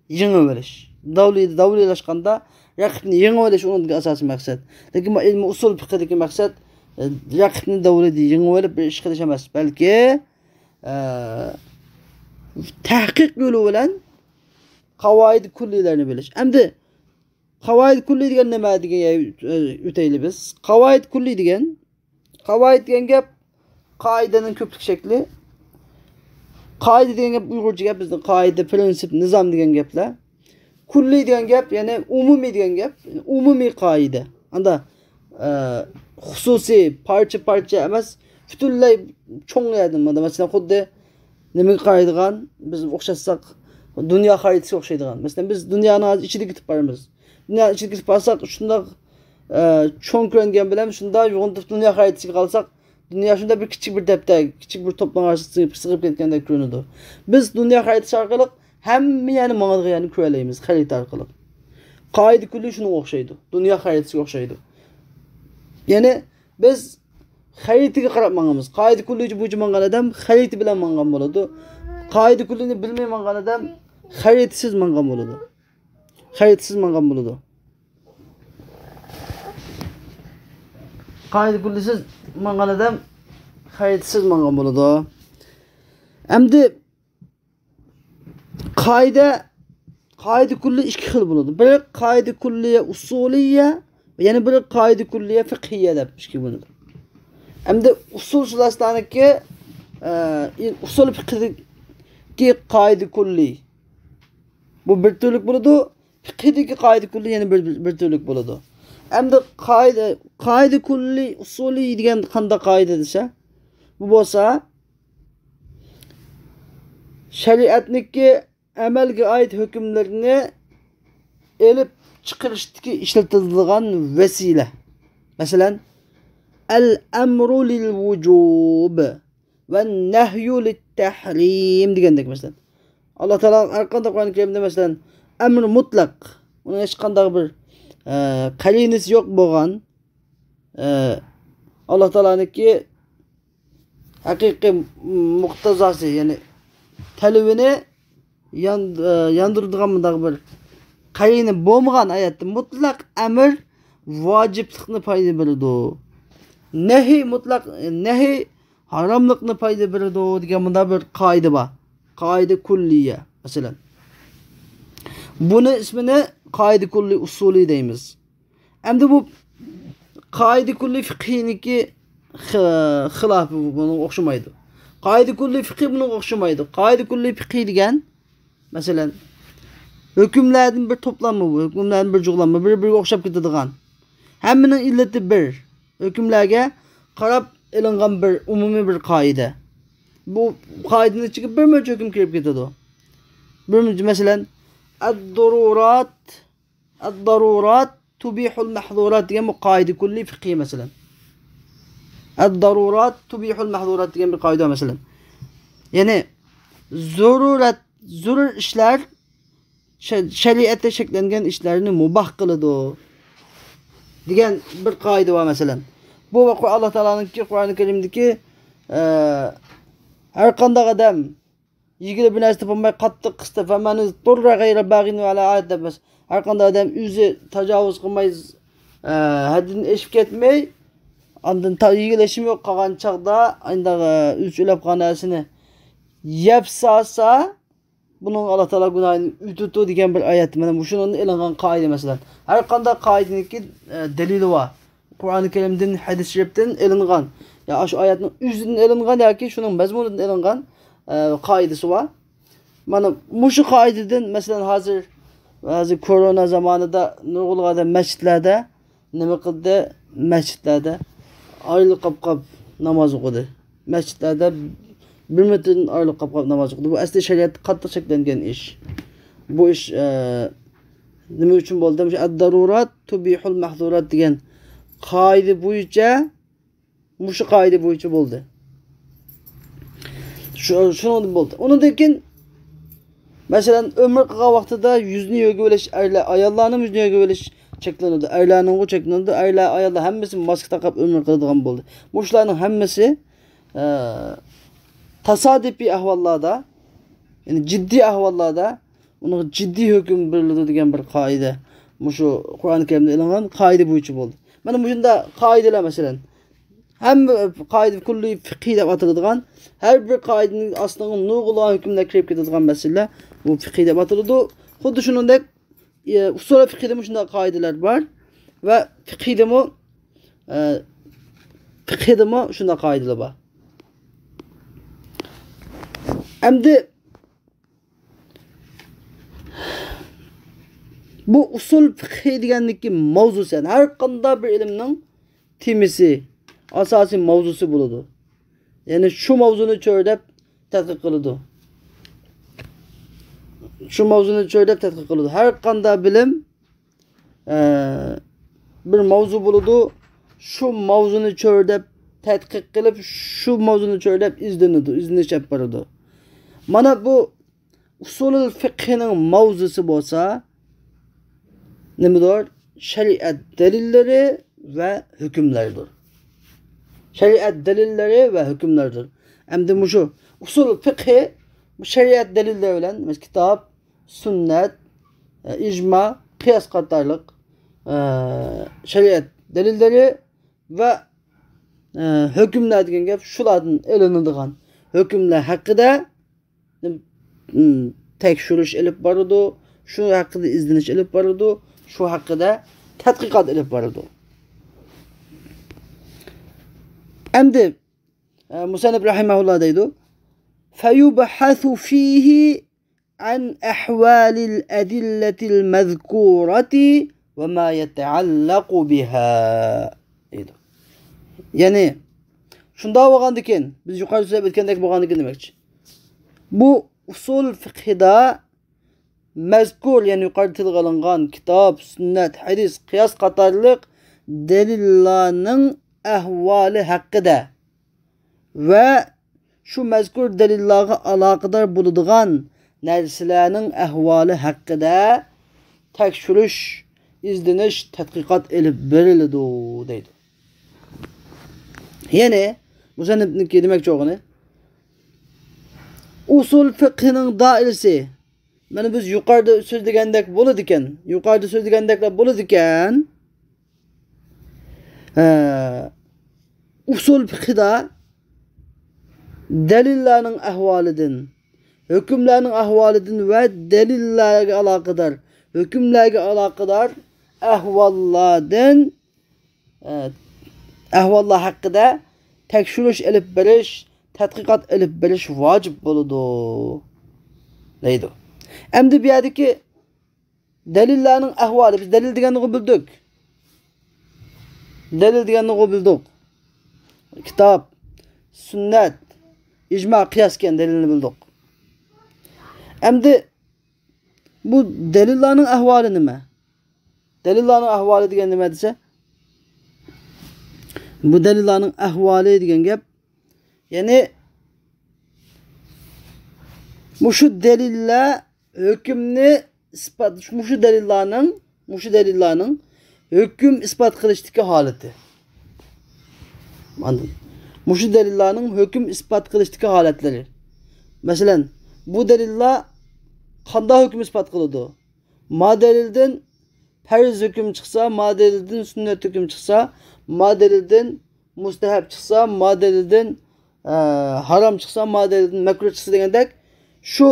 يېڭىۋېلىش. داۋلى-، داۋلىلاشقاندا رەقىبنى يېڭىۋېلىش ئۇنىڭدىكى ئاساسىي مەقسەت. لېكىن بۇ ئىلمى ئۇسۇل پىقھىدىكى مەقسەت، ئە، رەقىبنى داۋلىدى يېڭىۋېلىپ بىر ئىش قىلىش ئەمەس، بەلكى، ئە، تەھقىق يولى بىلەن قاۋائىد كۇللىلەرنى بىلىش. ئەمدى قاۋائىد كۇللى دېگەن نېمە دېگەن يەرگە ئۆتەيلى بىز. قاۋائىد كۇللى دېگەن، قاۋائىد دېگەن گەپ قائىدىنىڭ كۆپلۈك شەكلى. قائىدە دېگەن گەپ ئۇيغۇرچە گەپ، بىزنىڭ قائىدە، پرىنسىپ، نىزام دېگەن گەپلەر. كۇللى دېگەن گەپ، يەنى ئومۇمىي دېگەن گەپ، يەنى ئومۇمىي قائىدە. ئاندا، ئە، خۇسۇسىي، پارچە-پارچە ئەمەس، پۈتۈنلەي چوڭ يەردىن، مانا، مەسىلەن، خۇددى نېمىگە قارايدىغان، بىز ئوخشاتساق، دۇنيا خەرىتىسىگە ئوخشايدىغان. مەسىلەن، بىز دۇنيانىڭ ھازىر ئىچىدە كېتىپ بارىمىز. دۇنيانىڭ ئىچىدە كېتىپ بارساق، شۇنداق، ئە، چوڭ كۆرۈنگەن بىلەن شۇنداق يوغىنىتىپ دۇنيا خەرىتىسىگە قالساق، دۇنيا شۇنداق بىر كىچىك بىر دەپتەر، كىچىك بىر توپنىڭ ئارىسىدا سىغىپ، سىغىپ كەتكەندەك كۆرۈنىدۇ. بىز دۇنيا خەرىتىسى ئارقىلىق ھەممە يەرنى ماڭىدىغان يەرنى كۆرەلەيمىز، خەرىتە ئارقىلىق. قائىدە كۇللى شۇنىڭغا ئوخشايدۇ. دۇنيا خەرىتىسىگە ئوخشايدۇ. يەنى بىز خەرىتىگە قاراپ ماڭىمىز. قائىدە كۇللى بويىچە ماڭغان ئادەم خەرىتە بىلەن ماڭغان بولىدۇ. قائىدە كۇللىنى بىلمەي ماڭغان ئادەم خەرىتىسىز ماڭغان بولىدۇ. خەرىتىسىز ماڭغان بولىدۇ. قائىدە كۇللىسىز ماڭغان ئادەم خەرىتىسىز ماڭغان بولىدۇ. ئەمدى قائىدە، قائىدە كۇللى ئىككى خىل بولىدۇ. بىرى قائىدە كۇللىيە ئۇسۇلىيە، يەنە بىرى قائىدە كۇللىيە فىقھىيە دەپ ئىككى بولىدۇ. ئەمدى ئۇسۇلشۇناسلارنىڭكى، ئە، ئۇسۇل فىقھىدىكى قائىدە كۇللى. بۇ بىر تۈرلۈك بولىدۇ. فىقھىدىكى قائىدە كۇللى يەنە بىر، بىر، بىر تۈرلۈك بولىدۇ. ئەمدى قائىدە، قائىدە كۇللى، ئۇسۇلى دېگەن قانداق قائىدە دېسە، بۇ بولسا شەرىئەتنىڭكى ئەمەلگە ئائىت ھۆكۈملىرىنى ئېلىپ چىقىرىشتىكى ئىشلىتىلىدىغان ۋەسىلە. مەسىلەن، الأمر للوجوب والنهي للتحريم دېگەندەك، مەسىلەن، ئاللا تائالا ھەر قانداق قۇرئان كەرىمدە، مەسىلەن، ئەمر مۇتلەق، ئۇنىڭ ھېچقانداق بىر، ئە، قەرىنىسى يوق بولغان، ئە، ئاللا تائالانىڭكى ھەقىقىي مۇقتەزاسى، يەنى تەلىپىنى يان-، ئە، ياندۇرىدىغان مۇنداق بىر قەرىنە بولمىغان ئايەتتە مۇتلەق ئەمر ۋاجىپلىقنى پايدا بېرىدۇ. نەھى مۇتلەق، نەھى ھاراملىقنى پايدا بېرىدۇ دېگەن مۇنداق بىر قائىدە بار. قائىدە كۇللىيە، مەسىلەن. بۇنى ئىسمىنى قائىدە كۇللى ئۇسۇلى دەيمىز. ئەمدى بۇ قائىدە كۇللى فىقھىنىڭكى خ-، خىلاپى، بۇنىڭغا ئوخشىمايدۇ. قائىدە كۇللى فىقھى بۇنىڭغا ئوخشىمايدۇ. قائىدە كۇللى فىقھى دېگەن، مەسىلەن، ھۆكۈملەردىن بىر توپلانما بۇ، ھۆكۈملەردىن بىر جۇغلانما، بىر-بىرىگە ئوخشاپ كېتىدىغان. ھەممىنىڭ ئىللىتى بىر. ھۆكۈملەرگە قاراپ ئېلىنغان بىر ئومۇمىي بىر قائىدە. بۇ قائىدىنىڭ ئىچىگە بىر مۇنچە ھۆكۈم كىرىپ كېتىدۇ. بىر مۇنچە، مەسىلەن، الضرورات، الضرورات تبيح المحظورات دېگەن بۇ قائىدە كۇللى فىقھى، مەسىلەن. الضرورات تبيح المحظورات دېگەن بىر قائىدە، مەسىلەن. يەنى زۆرۈرەت، زۆرۈر ئىشلار شە-، شەرىئەتتە چەكلەنگەن ئىشلارنى مۇباھ قىلىدۇ دېگەن بىر قائىدە بار، مەسىلەن. بۇ ۋە ئاللا تائالانىڭكى قۇرئان كەرىمدىكى، ئە، ھەر قانداق ئادەم يېگىلى بىر نەرسە تاپالماي قاتتىق قىستى، فمن اضطر غير باغ ولا عاد دەپ، ھەر قانداق ئادەم ئۆزى تاجاۋۇز قىلماي، ئە، ھەددىدىن ئېشىپ كەتمەي، ئاندىن تا-، يېگىلى ئېشىم يوق قالغان چاغدا، ئانداق، ئە، ئۆزى ئويلاپ قالغان نەرسىنى يەپ سالسا، بۇنىڭ ئاللا تائالا گۇناھىنى ئۆتىدۇ دېگەن بىر ئايەت. مانا مۇشۇنىڭدىن ئېلىنغان قائىدە، مەسىلەن. ھەر قانداق قائىدىنىڭكى، ئە، دەلىلى بار. قۇرئانى كەرىمدىن، ھەدىس شەرىپتىن ئېلىنغان. يا ئاشۇ ئايەتنىڭ ئۆزىدىن ئېلىنغان ياكى شۇنىڭ مەزمۇنىدىن ئېلىنغان، ئە، قائىدىسى بار. مانا مۇشۇ قائىدىدىن، مەسىلەن، ھازىر، ھازىر كورونا زامانىدا نۇرغۇنلىغان ئادەم مەسچىتلەردە نېمە قىلدى؟ مەسچىتلەردە ئايرىلىپ قاپ، قاپ ناماز ئوقۇدى. مەسچىتلەردە بىر مېتىردىن ئايرىلىپ قاپ، قاپ ناماز ئوقۇدى. بۇ ئەسلى شەرىئەتتە قاتتىق چەكلەنگەن ئىش. بۇ ئىش، ئە، نېمە ئۈچۈن بولدى؟ مۇشۇ الضرورات تبيح المحظورات دېگەن قائىدە بويىچە، مۇشۇ قائىدە بويىچە بولدى. شۇ، شۇنىڭدىن بولدى. ئۇنىڭدىن كېيىن، مەسىلەن، ئۆمرە قىلغان ۋاقتىدا يۈزنى يۆگىۋېلىش، ئەرلەر، ئاياللارنىڭ يۈزىنى يۆگىۋېلىش چەكلىنىدۇ. ئەرلەرنىڭغۇ چەكلىنىدۇ. ئەرلەر، ئاياللار ھەممىسى ماسكا تاقاپ ئۆمرە قىلىدىغان بولدى. مۇشۇلارنىڭ ھەممىسى، ئە، تاسادىپىي ئەھۋاللاردا، يەنى جىددىي ئەھۋاللاردا ئۇنىڭغا جىددىي ھۆكۈم بېرىلىدۇ دېگەن بىر قائىدە مۇشۇ قۇرئان كەرىمدىن ئېلىنغان قائىدە بويىچە بولدى. مانا مۇشۇنداق قائىدىلەر، مەسىلەن، ھەممە قائىدە كۇللى فىقھىي دەپ ئاتىلىدىغان، ھەر بىر قائىدىنىڭ ئاستىغا نۇرغۇنلىغان ھۆكۈملەر كىرىپ كېتىدىغان مەسىلىلەر بۇ فىقھىي دەپ ئاتىلىدۇ. خۇددى شۇنىڭدەك، ئە، ئۇسۇل فىقھىدىمۇ شۇنداق قائىدىلەر بار ۋە فىقھىدىمۇ، ئە، فىقھىدىمۇ شۇنداق قائىدىلەر بار. ئەمدى بۇ ئۇسۇل فىقھى دېگەندىكى ماۋزۇسى، يەنى ھەر قانداق بىر ئىلىمنىڭ تېمىسى، ئاساسىي ماۋزۇسى بولىدۇ. يەنى شۇ ماۋزۇنى چۆرىدەپ تەتقىق قىلىدۇ. شۇ ماۋزۇنى چۆرىدەپ تەتقىق قىلىدۇ. ھەر قانداق بىلىم، ئە، بىر ماۋزۇ بولىدۇ. شۇ ماۋزۇنى چۆرىدەپ تەتقىق قىلىپ، شۇ ماۋزۇنى چۆرىدەپ ئىزدىنىدۇ، ئىزدىنىش ئېلىپ بارىدۇ. مانا بۇ ئۇسۇلۇل فىقھىنىڭ ماۋزۇسى بولسا نېمىدۇر؟ شەرىئەت دەلىللىرى ۋە ھۆكۈملەردۇر. شەرىئەت دەلىللىرى ۋە ھۆكۈملەردۇر. ئەمدى مۇشۇ ئۇسۇل فىقھى بۇ شەرىئەت دەلىللىرى بىلەن، كىتاب، سۈننەت، ئىجما، قىياس قاتارلىق، ئە، شەرىئەت دەلىللىرى ۋە، ئە، ھۆكۈملەر دېگەن گەپ شۇلاردىن ئېلىنىدىغان ھۆكۈملەر ھەققىدە تەكشۈرۈش ئېلىپ بارىدۇ، شۇ ھەققىدە ئىزدىنىش ئېلىپ بارىدۇ، شۇ ھەققىدە تەتقىقات ئېلىپ بارىدۇ. ئەمدى، ئە، مۇسەننىپ رەھىمەھۇللا دەيدۇ، فيبحث فيه عن أحوال الأدلة المذكورة وما يتعلق بها دەيدۇ. يەنى، شۇنداق بولغاندىكىن، بىز يۇقىرىدا سۆزلەپ ئۆتكەندەك بولغاندىكىن دېمەكچى. بۇ ئۇسۇل فىقھىدا مەزكۇر، يەنى يۇقىرىدا تىلغا ئېلىنغان كىتاب، سۈننەت، ھەدىس، قىياس قاتارلىق دەلىللارنىڭ ئەھۋالى ھەققىدە ۋە شۇ مەزكۇر دەلىللارغا ئالاقىدار بولىدىغان نەرسىلەرنىڭ ئەھۋالى ھەققىدە تەكشۈرۈش، ئىزدىنىش، تەتقىقات ئېلىپ بېرىلىدۇ دەيدۇ. يەنى مۇسەننىپنىڭكى دېمەكچى بولغىنى، ئۇسۇل فىقھىنىڭ دائىرىسى، مانا بىز يۇقىرىدا سۆزلىگەندەك بولىدىكەن، يۇقىرىدا سۆزلىگەندەكلا بولىدىكەن. ھە، ئۇسۇل فىقھىدا دەلىللەرنىڭ ئەھۋالىدىن، ھۆكۈملەرنىڭ ئەھۋالىدىن ۋە دەلىللەرگە ئالاقىدار، ھۆكۈملەرگە ئالاقىدار ئەھۋاللاردىن، ئە، ئەھۋاللار ھەققىدە تەكشۈرۈش ئېلىپ بېرىش، تەتقىقات ئېلىپ بېرىش ۋاجىپ بولىدۇ دەيدۇ. ئەمدى بۇ يەردىكى دەلىللەرنىڭ ئەھۋالى، بىز دەلىل دېگەننى بىلدۇق. دەلىل دېگەننى بىلدۇق. كىتاب، سۈننەت، ئىجما، قىياس ئىكەن، دەلىلنى بىلدۇق. ئەمدى بۇ دەلىللارنىڭ ئەھۋالى نېمە؟ دەلىللارنىڭ ئەھۋالى دېگەن نېمە دېسە، بۇ دەلىللارنىڭ ئەھۋالى دېگەن گەپ، يەنى مۇشۇ دەلىللەر ھۆكۈمنى ئىسپات، مۇشۇ دەلىللارنىڭ، مۇشۇ دەلىللارنىڭ ھۆكۈم ئىسپات قىلىشتىكى ھالىتى. ئاندىن مۇشۇ دەلىللارنىڭ ھۆكۈم ئىسپات قىلىشتىكى ھالەتلىرى. مەسىلەن، بۇ دەلىللار قانداق ھۆكۈم ئىسپات قىلىدۇ؟ ما دەلىلدىن پەرز ھۆكۈم چىقسا، ما دەلىلدىن سۈننەت ھۆكۈم چىقسا، ما دەلىلدىن مۇستەھەب چىقسا، ما دەلىلدىن، ئە، ھارام چىقسا، ما دەلىلدىن مەكرۇھ چىقسا دېگەندەك، شۇ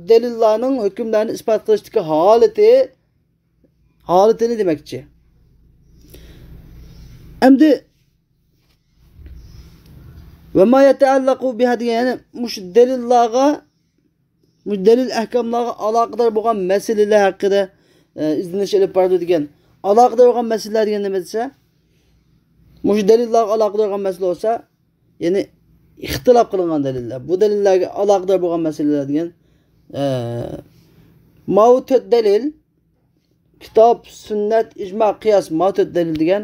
دەلىللارنىڭ ھۆكۈملەرنى ئىسپات قىلىشتىكى ھالىتى، ھالىتىنى دېمەكچى. ئەمدى ۋە ما يەتەئەللەقۇ بىھا دېگەن، يەنى مۇشۇ دەلىللارغا، مۇشۇ دەلىل ئەھكاملارغا ئالاقىدار بولغان مەسىلىلەر ھەققىدە، ئە، ئىزدىنىش ئېلىپ بارىدۇ دېگەن. ئالاقىدار بولغان مەسىلىلەر دېگەن نېمە دېسە، مۇشۇ دەلىللارغا ئالاقىدار بولغان مەسىلە بولسا، يەنى ئىختىلاپ قىلىنغان دەلىللەر. بۇ دەلىللەرگە ئالاقىدار بولغان مەسىلىلەر دېگەن. ئە، ماۋۇ تۆت دەلىل، كىتاب، سۈننەت، ئىجما، قىياس، ماۋۇ تۆت دەلىل دېگەن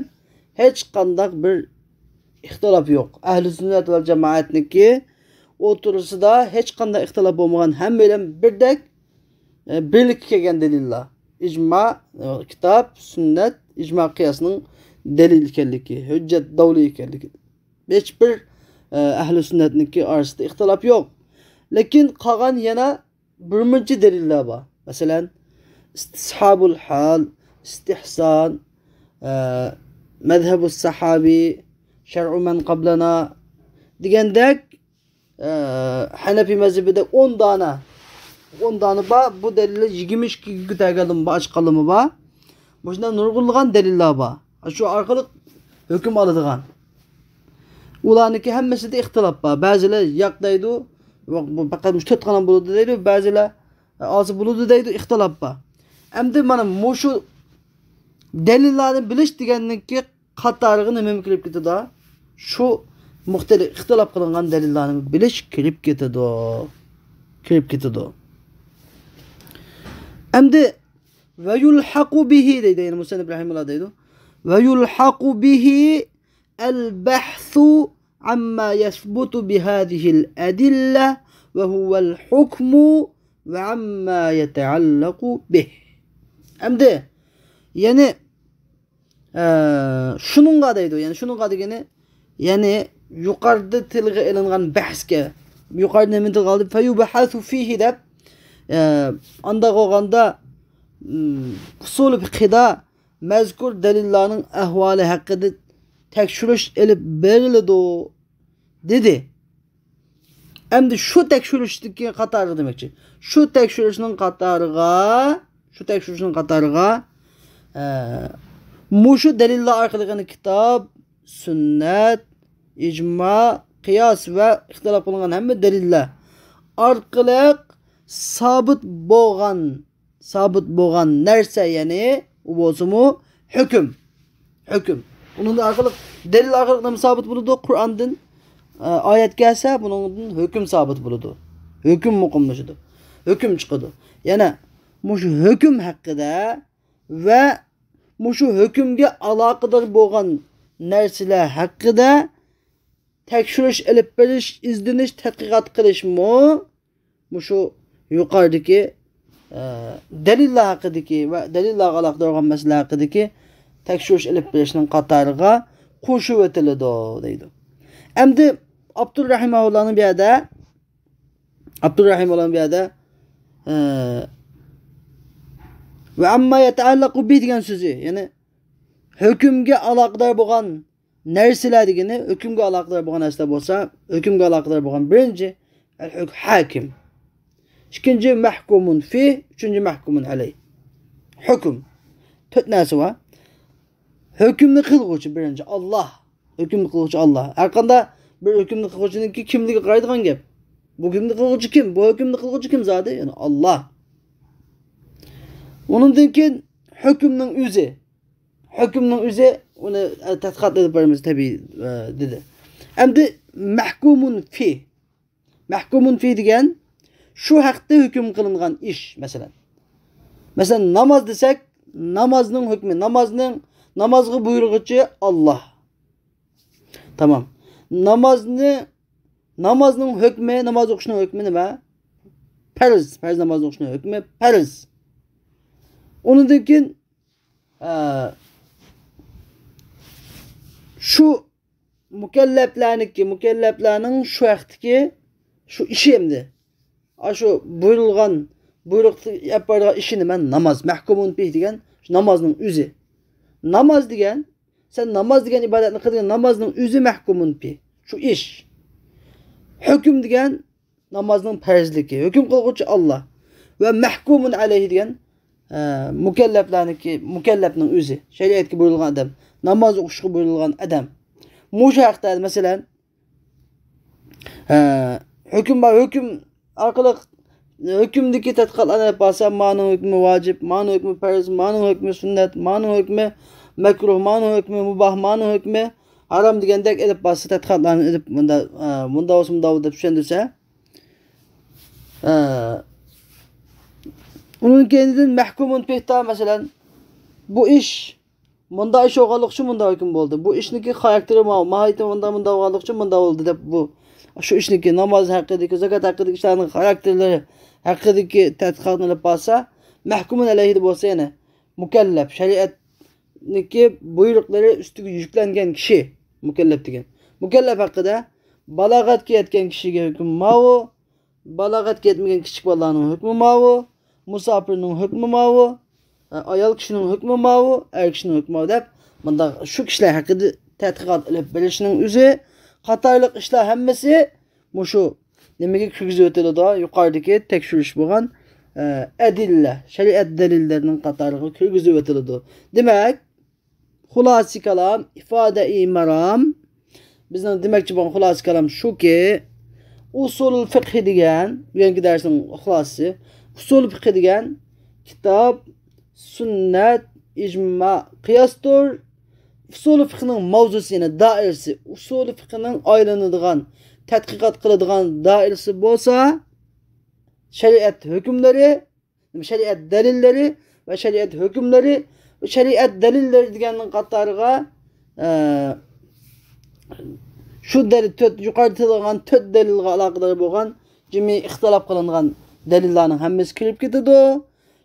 ھېچقانداق بىر ئىختىلاپ يوق. ئەھلى سۈننەت ۋەل جامائەتنىڭكى ئوتتۇرىسىدا ھېچقانداق ئىختىلاپ بولمىغان، ھەممەيلەن بىردەك، ئە، بىرلىككە كەلگەن دەلىللار. ئىجما، ئە، كىتاب، سۈننەت، ئىجما، قىياسنىڭ دەلىل ئىكەنلىكى، ھۆججەت، داۋلى ئىكەنلىكى. ھېچبىر، ئە، ئەھلى سۈننەتنىڭكى ئارىسىدا ئىختىلاپ يوق. لېكىن قالغان يەنە بىرمۇنچە دەلىللەر بار. مەسىلەن، ئىستىسھابۇل ھال، ئىستىھسان، ئە، مەزھەبۇس سەھابى، شەرئۇ مەن قابلەنا دېگەندەك، ئە، ھەنەفىي مەزھىپىدە ئون دانە، ئون دانە بار. بۇ دەلىللەر يىگىرمە ئىككىگە كۆتەرگەنلىرىمۇ بار، ئاچقانلىرىمۇ بار. مۇشۇنداق نۇرغۇنلىغان دەلىللەر بار. شۇ ئارقىلىق ھۆكۈم ئالىدىغان. ئۇلارنىڭكى ھەممىسىدە ئىختىلاپ بار. بەزىلەر ياق دەيدۇ، بۇ پەقەت مۇشۇ تۆت خىل بولىدۇ دەيدۇ، بەزىلەر ئالسا بولىدۇ دەيدۇ، ئىختىلاپ بار. ئەمدى مانا مۇشۇ دەلىللارنى بىلىش دېگەننىڭكى قاتارىغا نېمە كىرىپ كېتىدۇ؟ شۇ مۇختەلىپ ئىختىلاپ قىلىنغان دەلىللارنى بىلىش كىرىپ كېتىدۇ. كىرىپ كېتىدۇ. ئەمدى ۋە يۇلھەقۇ بىھى دەيدۇ، يەنى مۇسەننىپ رەھىمۇللا دەيدۇ. ۋە يۇلھەقۇ بىھى ئەل بەھسۇ ئەمما يەسبۇتۇ بىھازىھىل ئەدىللە ۋە ھۇۋەل ھۇكمۇ ۋە ئەمما يەتەئەللەقۇ بىھ. ئەمدى، يەنى، ئە، شۇنىڭغا دەيدۇ، يەنى شۇنىڭغا دېگىنى، يەنى يۇقىرىدا تىلغا ئېلىنغان بەھسكە، يۇقىرىدا نېمىنى تىلغا ئالدى؟ فەيۇبھەسۇ فىھى دەپ، ئە، ئانداق بولغاندا، ئۇسۇل فىقھىدا مەزكۇر دەلىللارنىڭ ئەھۋالى ھەققىدە تەكشۈرۈش ئېلىپ بېرىلىدۇ، دېدى. ئەمدى شۇ تەكشۈرۈشتىكى قاتارىغا دېمەكچى. شۇ تەكشۈرۈشنىڭ قاتارىغا، شۇ تەكشۈرۈشنىڭ قاتارىغا، ئە، مۇشۇ دەلىللار ئارقىلىق، يەنى كىتاب، سۈننەت، ئىجما، قىياس ۋە ئىختىلاپ قىلىنغان ھەممە دەلىللەر ئارقىلىق سابىت بولغان، سابىت بولغان نەرسە، يەنى ئۇ بولسىمۇ ھۆكۈم. ھۆكۈم. ئۇنىڭ ئارقىلىق، دەلىل ئارقىلىق نېمە سابىت بولىدۇ؟ قۇرئاندىن، ئە، ئايەت كەلسە، بۇنىڭدىن ھۆكۈم سابىت بولىدۇ. ھۆكۈم مۇقىملىشىدۇ. ھۆكۈم چىقىدۇ. يەنە مۇشۇ ھۆكۈم ھەققىدە ۋە مۇشۇ ھۆكۈمگە ئالاقىدار بولغان نەرسىلەر ھەققىدە تەكشۈرۈش ئېلىپ بېرىش، ئىزدىنىش، تەتقىقات قىلىشمۇ مۇشۇ يۇقىرىدىكى، ئە، دەلىللەر ھەققىدىكى ۋە دەلىللەرگە ئالاقىدار بولغان مەسىلە ھەققىدىكى تەكشۈرۈش ئېلىپ بېرىشنىڭ قاتارىغا قوشۇۋېتىلىدۇ، دەيدۇ. ئەمدى ئابدۇر رەھىمەھۇللانىڭ بۇ يەردە، ئابدۇر رەھىمەھۇللانىڭ بۇ يەردە، ئە، ۋە ئەمما يەتەئەللەقۇ بىھ دېگەن سۆزى، يەنى ھۆكۈمگە ئالاقىدار بولغان نەرسىلەر دېگىنى، ھۆكۈمگە ئالاقىدار بولغان نەرسىلەر بولسا، ھۆكۈمگە ئالاقىدار بولغان بىرىنچى، ئەل ھۆك-، ھاكىم. ئىككىنچى، مەھكۇمۇن فىھ. ئۈچىنچى، مەھكۇمۇن ئەلەيھ. ھۆكۈم. تۆت نەرسە بار. ھۆكۈمنى قىلغۇچى بىرىنچى، ئاللا. ھۆكۈمنى قىلغۇچى ئاللا. ھەرقانداق بىر ھۆكۈمنى قىلغۇچىنىڭكى كىملىكىگە قارايدىغان گەپ. بۇ ھۆكۈمنى قىلغۇچى كىم؟ بۇ ھۆكۈمنى قىلغۇچى كىم زادى؟ يەنى ئاللا. ئۇنىڭدىن كېيىن ھۆكۈمنىڭ ئۆزى. ھۆكۈمنىڭ ئۆزى، ئۇنى، ئە، تەتقىقات ئېلىپ بارىمىز، تەبىئىي، ئە، دېدى. ئەمدى مەھكۇمۇن فى. مەھكۇمۇن فى دېگەن شۇ ھەقتە ھۆكۈم قىلىنغان ئىش، مەسىلەن. مەسىلەن، ناماز دېسەك، نامازنىڭ ھۆكمى، نامازنىڭ، نامازغا بۇيرۇغۇچى ئاللا. تامام. نامازنى، نامازنىڭ ھۆكمى، ناماز ئوقۇشنىڭ ھۆكمى نېمە؟ پەرز. پەرز ناماز ئوقۇشنىڭ ھۆكمى پەرز. ئۇنىڭدىن كېيىن، ئە، شۇ مۇكەللەپلەرنىڭكى، مۇكەللەپلەرنىڭ شۇ ھەقتىكى شۇ ئىشى ئەمدى. ئاشۇ بۇيرۇلغان، بۇيرۇق ئېلىپ بارىدىغان ئىشى نېمە؟ ناماز. مەھكۇمۇن فىھ دېگەن شۇ نامازنىڭ ئۆزى. ناماز دېگەن، سەن ناماز دېگەن ئىبادەتنى قىلدىڭ، نامازنىڭ ئۆزى مەھكۇمۇن فىھ. شۇ ئىش. ھۆكۈم دېگەن نامازنىڭ پەرزلىكى. ھۆكۈم قىلغۇچى ئاللا. ۋە مەھكۇمۇن ئەلەيھ دېگەن، ئە، مۇكەللەپلەرنىڭكى، مۇكەللەپنىڭ ئۆزى. شەرىئەتكە بۇيرۇلغان ئادەم. ناماز ئوقۇشقا بۇيرۇلغان ئادەم. مۇشۇ ھەقتە، مەسىلەن، ئە، ھۆكۈم بار، ھۆكۈم ئارقىلىق ھۆكۈمدىكى تەتقىقاتلارنى ئېلىپ بارسا، مانىڭ ھۆكمى ۋاجىپ، مانىڭ ھۆكمى پەرز، مانىڭ ھۆكمى سۈننەت، مانىڭ ھۆكمى مەكرۇھ، مانىڭ ھۆكمى مۇباھ، مانىڭ ھۆكمى ھارام دېگەندەك ئېلىپ بارسا، تەتقىقاتلارنى ئېلىپ، مۇندا، ئە، مۇندا بولسا مۇندا دەپ چۈشەندۈرسە، ئە، ئۇنىڭ كەينىدىن مەھكۇمۇن فىھتا، مەسىلەن، بۇ ئىش مۇنداق ئىش بولغانلىقى ئۈچۈن مۇنداق ھۆكۈم بولدى. بۇ ئىشنىڭكى خاراكتېرى ما-، ماھىيىتى مۇنداق، مۇنداق بولغانلىقى ئۈچۈن مۇنداق بولدى دەپ، بۇ، شۇ ئىشنىڭكى ناماز ھەققىدىكى، زاكات ھەققىدىكى ئىشلارنىڭ خاراكتېرلىرى ھەققىدىكى تەتقىقاتنى ئېلىپ بارسا، مەھكۇمۇن ئەلەيھىدە بولسا يەنە مۇكەللەپ، شەرىئەتنىڭكى بۇيرۇقلىرى ئۈستىگە يۈكلەنگەن كىشى مۇكەللەپ دېگەن. مۇكەللەپ ھەققىدە بالاغەتكە يەتكەن كىشىگە ھۆكۈم ماۋۇ، بالاغەتكە يەتمىگەن كىچىك بالىلارنىڭ ھۆكمى ماۋۇ، مۇساپىرنىڭ ھۆكمى ماۋۇ، ئايال كىشىنىڭ ھۆكمى ماۋۇ، ئەر كىشىنىڭ ھۆكمى ماۋۇ دەپ، مۇنداق شۇ كىشىلەر ھەققىدە تەتقىقات ئېلىپ بېرىشنىڭ ئۆزى قاتارلىق ئىشلار ھەممىسى مۇشۇ نېمىگە كىرگۈزۈۋېتىلىدۇ؟ يۇقىرىدىكى تەكشۈرۈش بولغان، ئە، ئەدىللە، شەرىئەت دەلىللىرىنىڭ قاتارىغا كىرگۈزۈۋېتىلىدۇ. دېمەك، خۇلاسە كالام، ئىفادەئى مارام. بىزنىڭ دېمەكچى بولغان خۇلاسە كالام شۇكى، ئۇسۇلۇل فىقھى دېگەن، بۈگۈنكى دەرسنىڭ خۇلاسىسى، ئۇسۇلۇل فىقھى دېگەن كىتاب، سۈننەت، ئىجما، قىياستۇر. ئۇسۇلۇل فىقھىنىڭ ماۋزۇسى، يەنى دائىرىسى، ئۇسۇلۇل فىقھىنىڭ ئايلىنىدىغان، تەتقىقات قىلىدىغان دائىرىسى بولسا، شەرىئەت ھۆكۈملىرى، شەرىئەت دەلىللىرى ۋە شەرىئەت ھۆكۈملىرى، شەرىئەت دەلىللىرى دېگەننىڭ قاتارىغا، ئە، شۇ دەلىل، تۆت، يۇقىرىدا تىلغان تۆت دەلىلغا ئالاقىدار بولغان جىمى ئىختىلاپ قىلىنغان دەلىللارنىڭ ھەممىسى كىرىپ كېتىدۇ.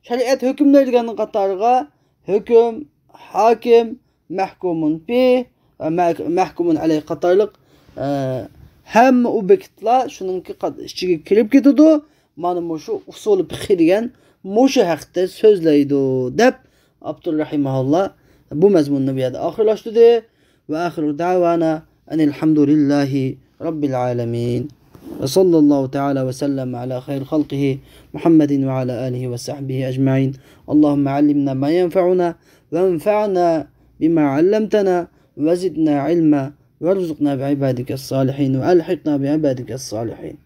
شەرىئەت ھۆكۈملىرى دېگەننىڭ قاتارىغا ھۆكۈم، ھاكىم، مەھكۇمۇن فىھ ۋە مەھ-، مەھكۇمۇن ئەلەيھ قاتارلىق، ئە، ھەممە ئوبيېكتلار شۇنىڭكى قات-، ئىچىگە كىرىپ كېتىدۇ. مانا مۇشۇ ئۇسۇل فىقھى دېگەن مۇشۇ ھەقتە سۆزلەيدۇ، دەپ ئاپتور رەھىمەھۇللا بۇ مەزمۇننى بۇ يەردە ئاخىرلاشتۇردى. وآخر دعوانا أن الحمد لله رب العالمين. وصلى الله تعالى وسلم على خير خلقه محمد وعلى آله وصحبه أجمعين. اللهم علمنا ما ينفعنا وانفعنا بما علمتنا وزدنا علما وارزقنا بعبادك الصالحين وألحقنا بعبادك الصالحين.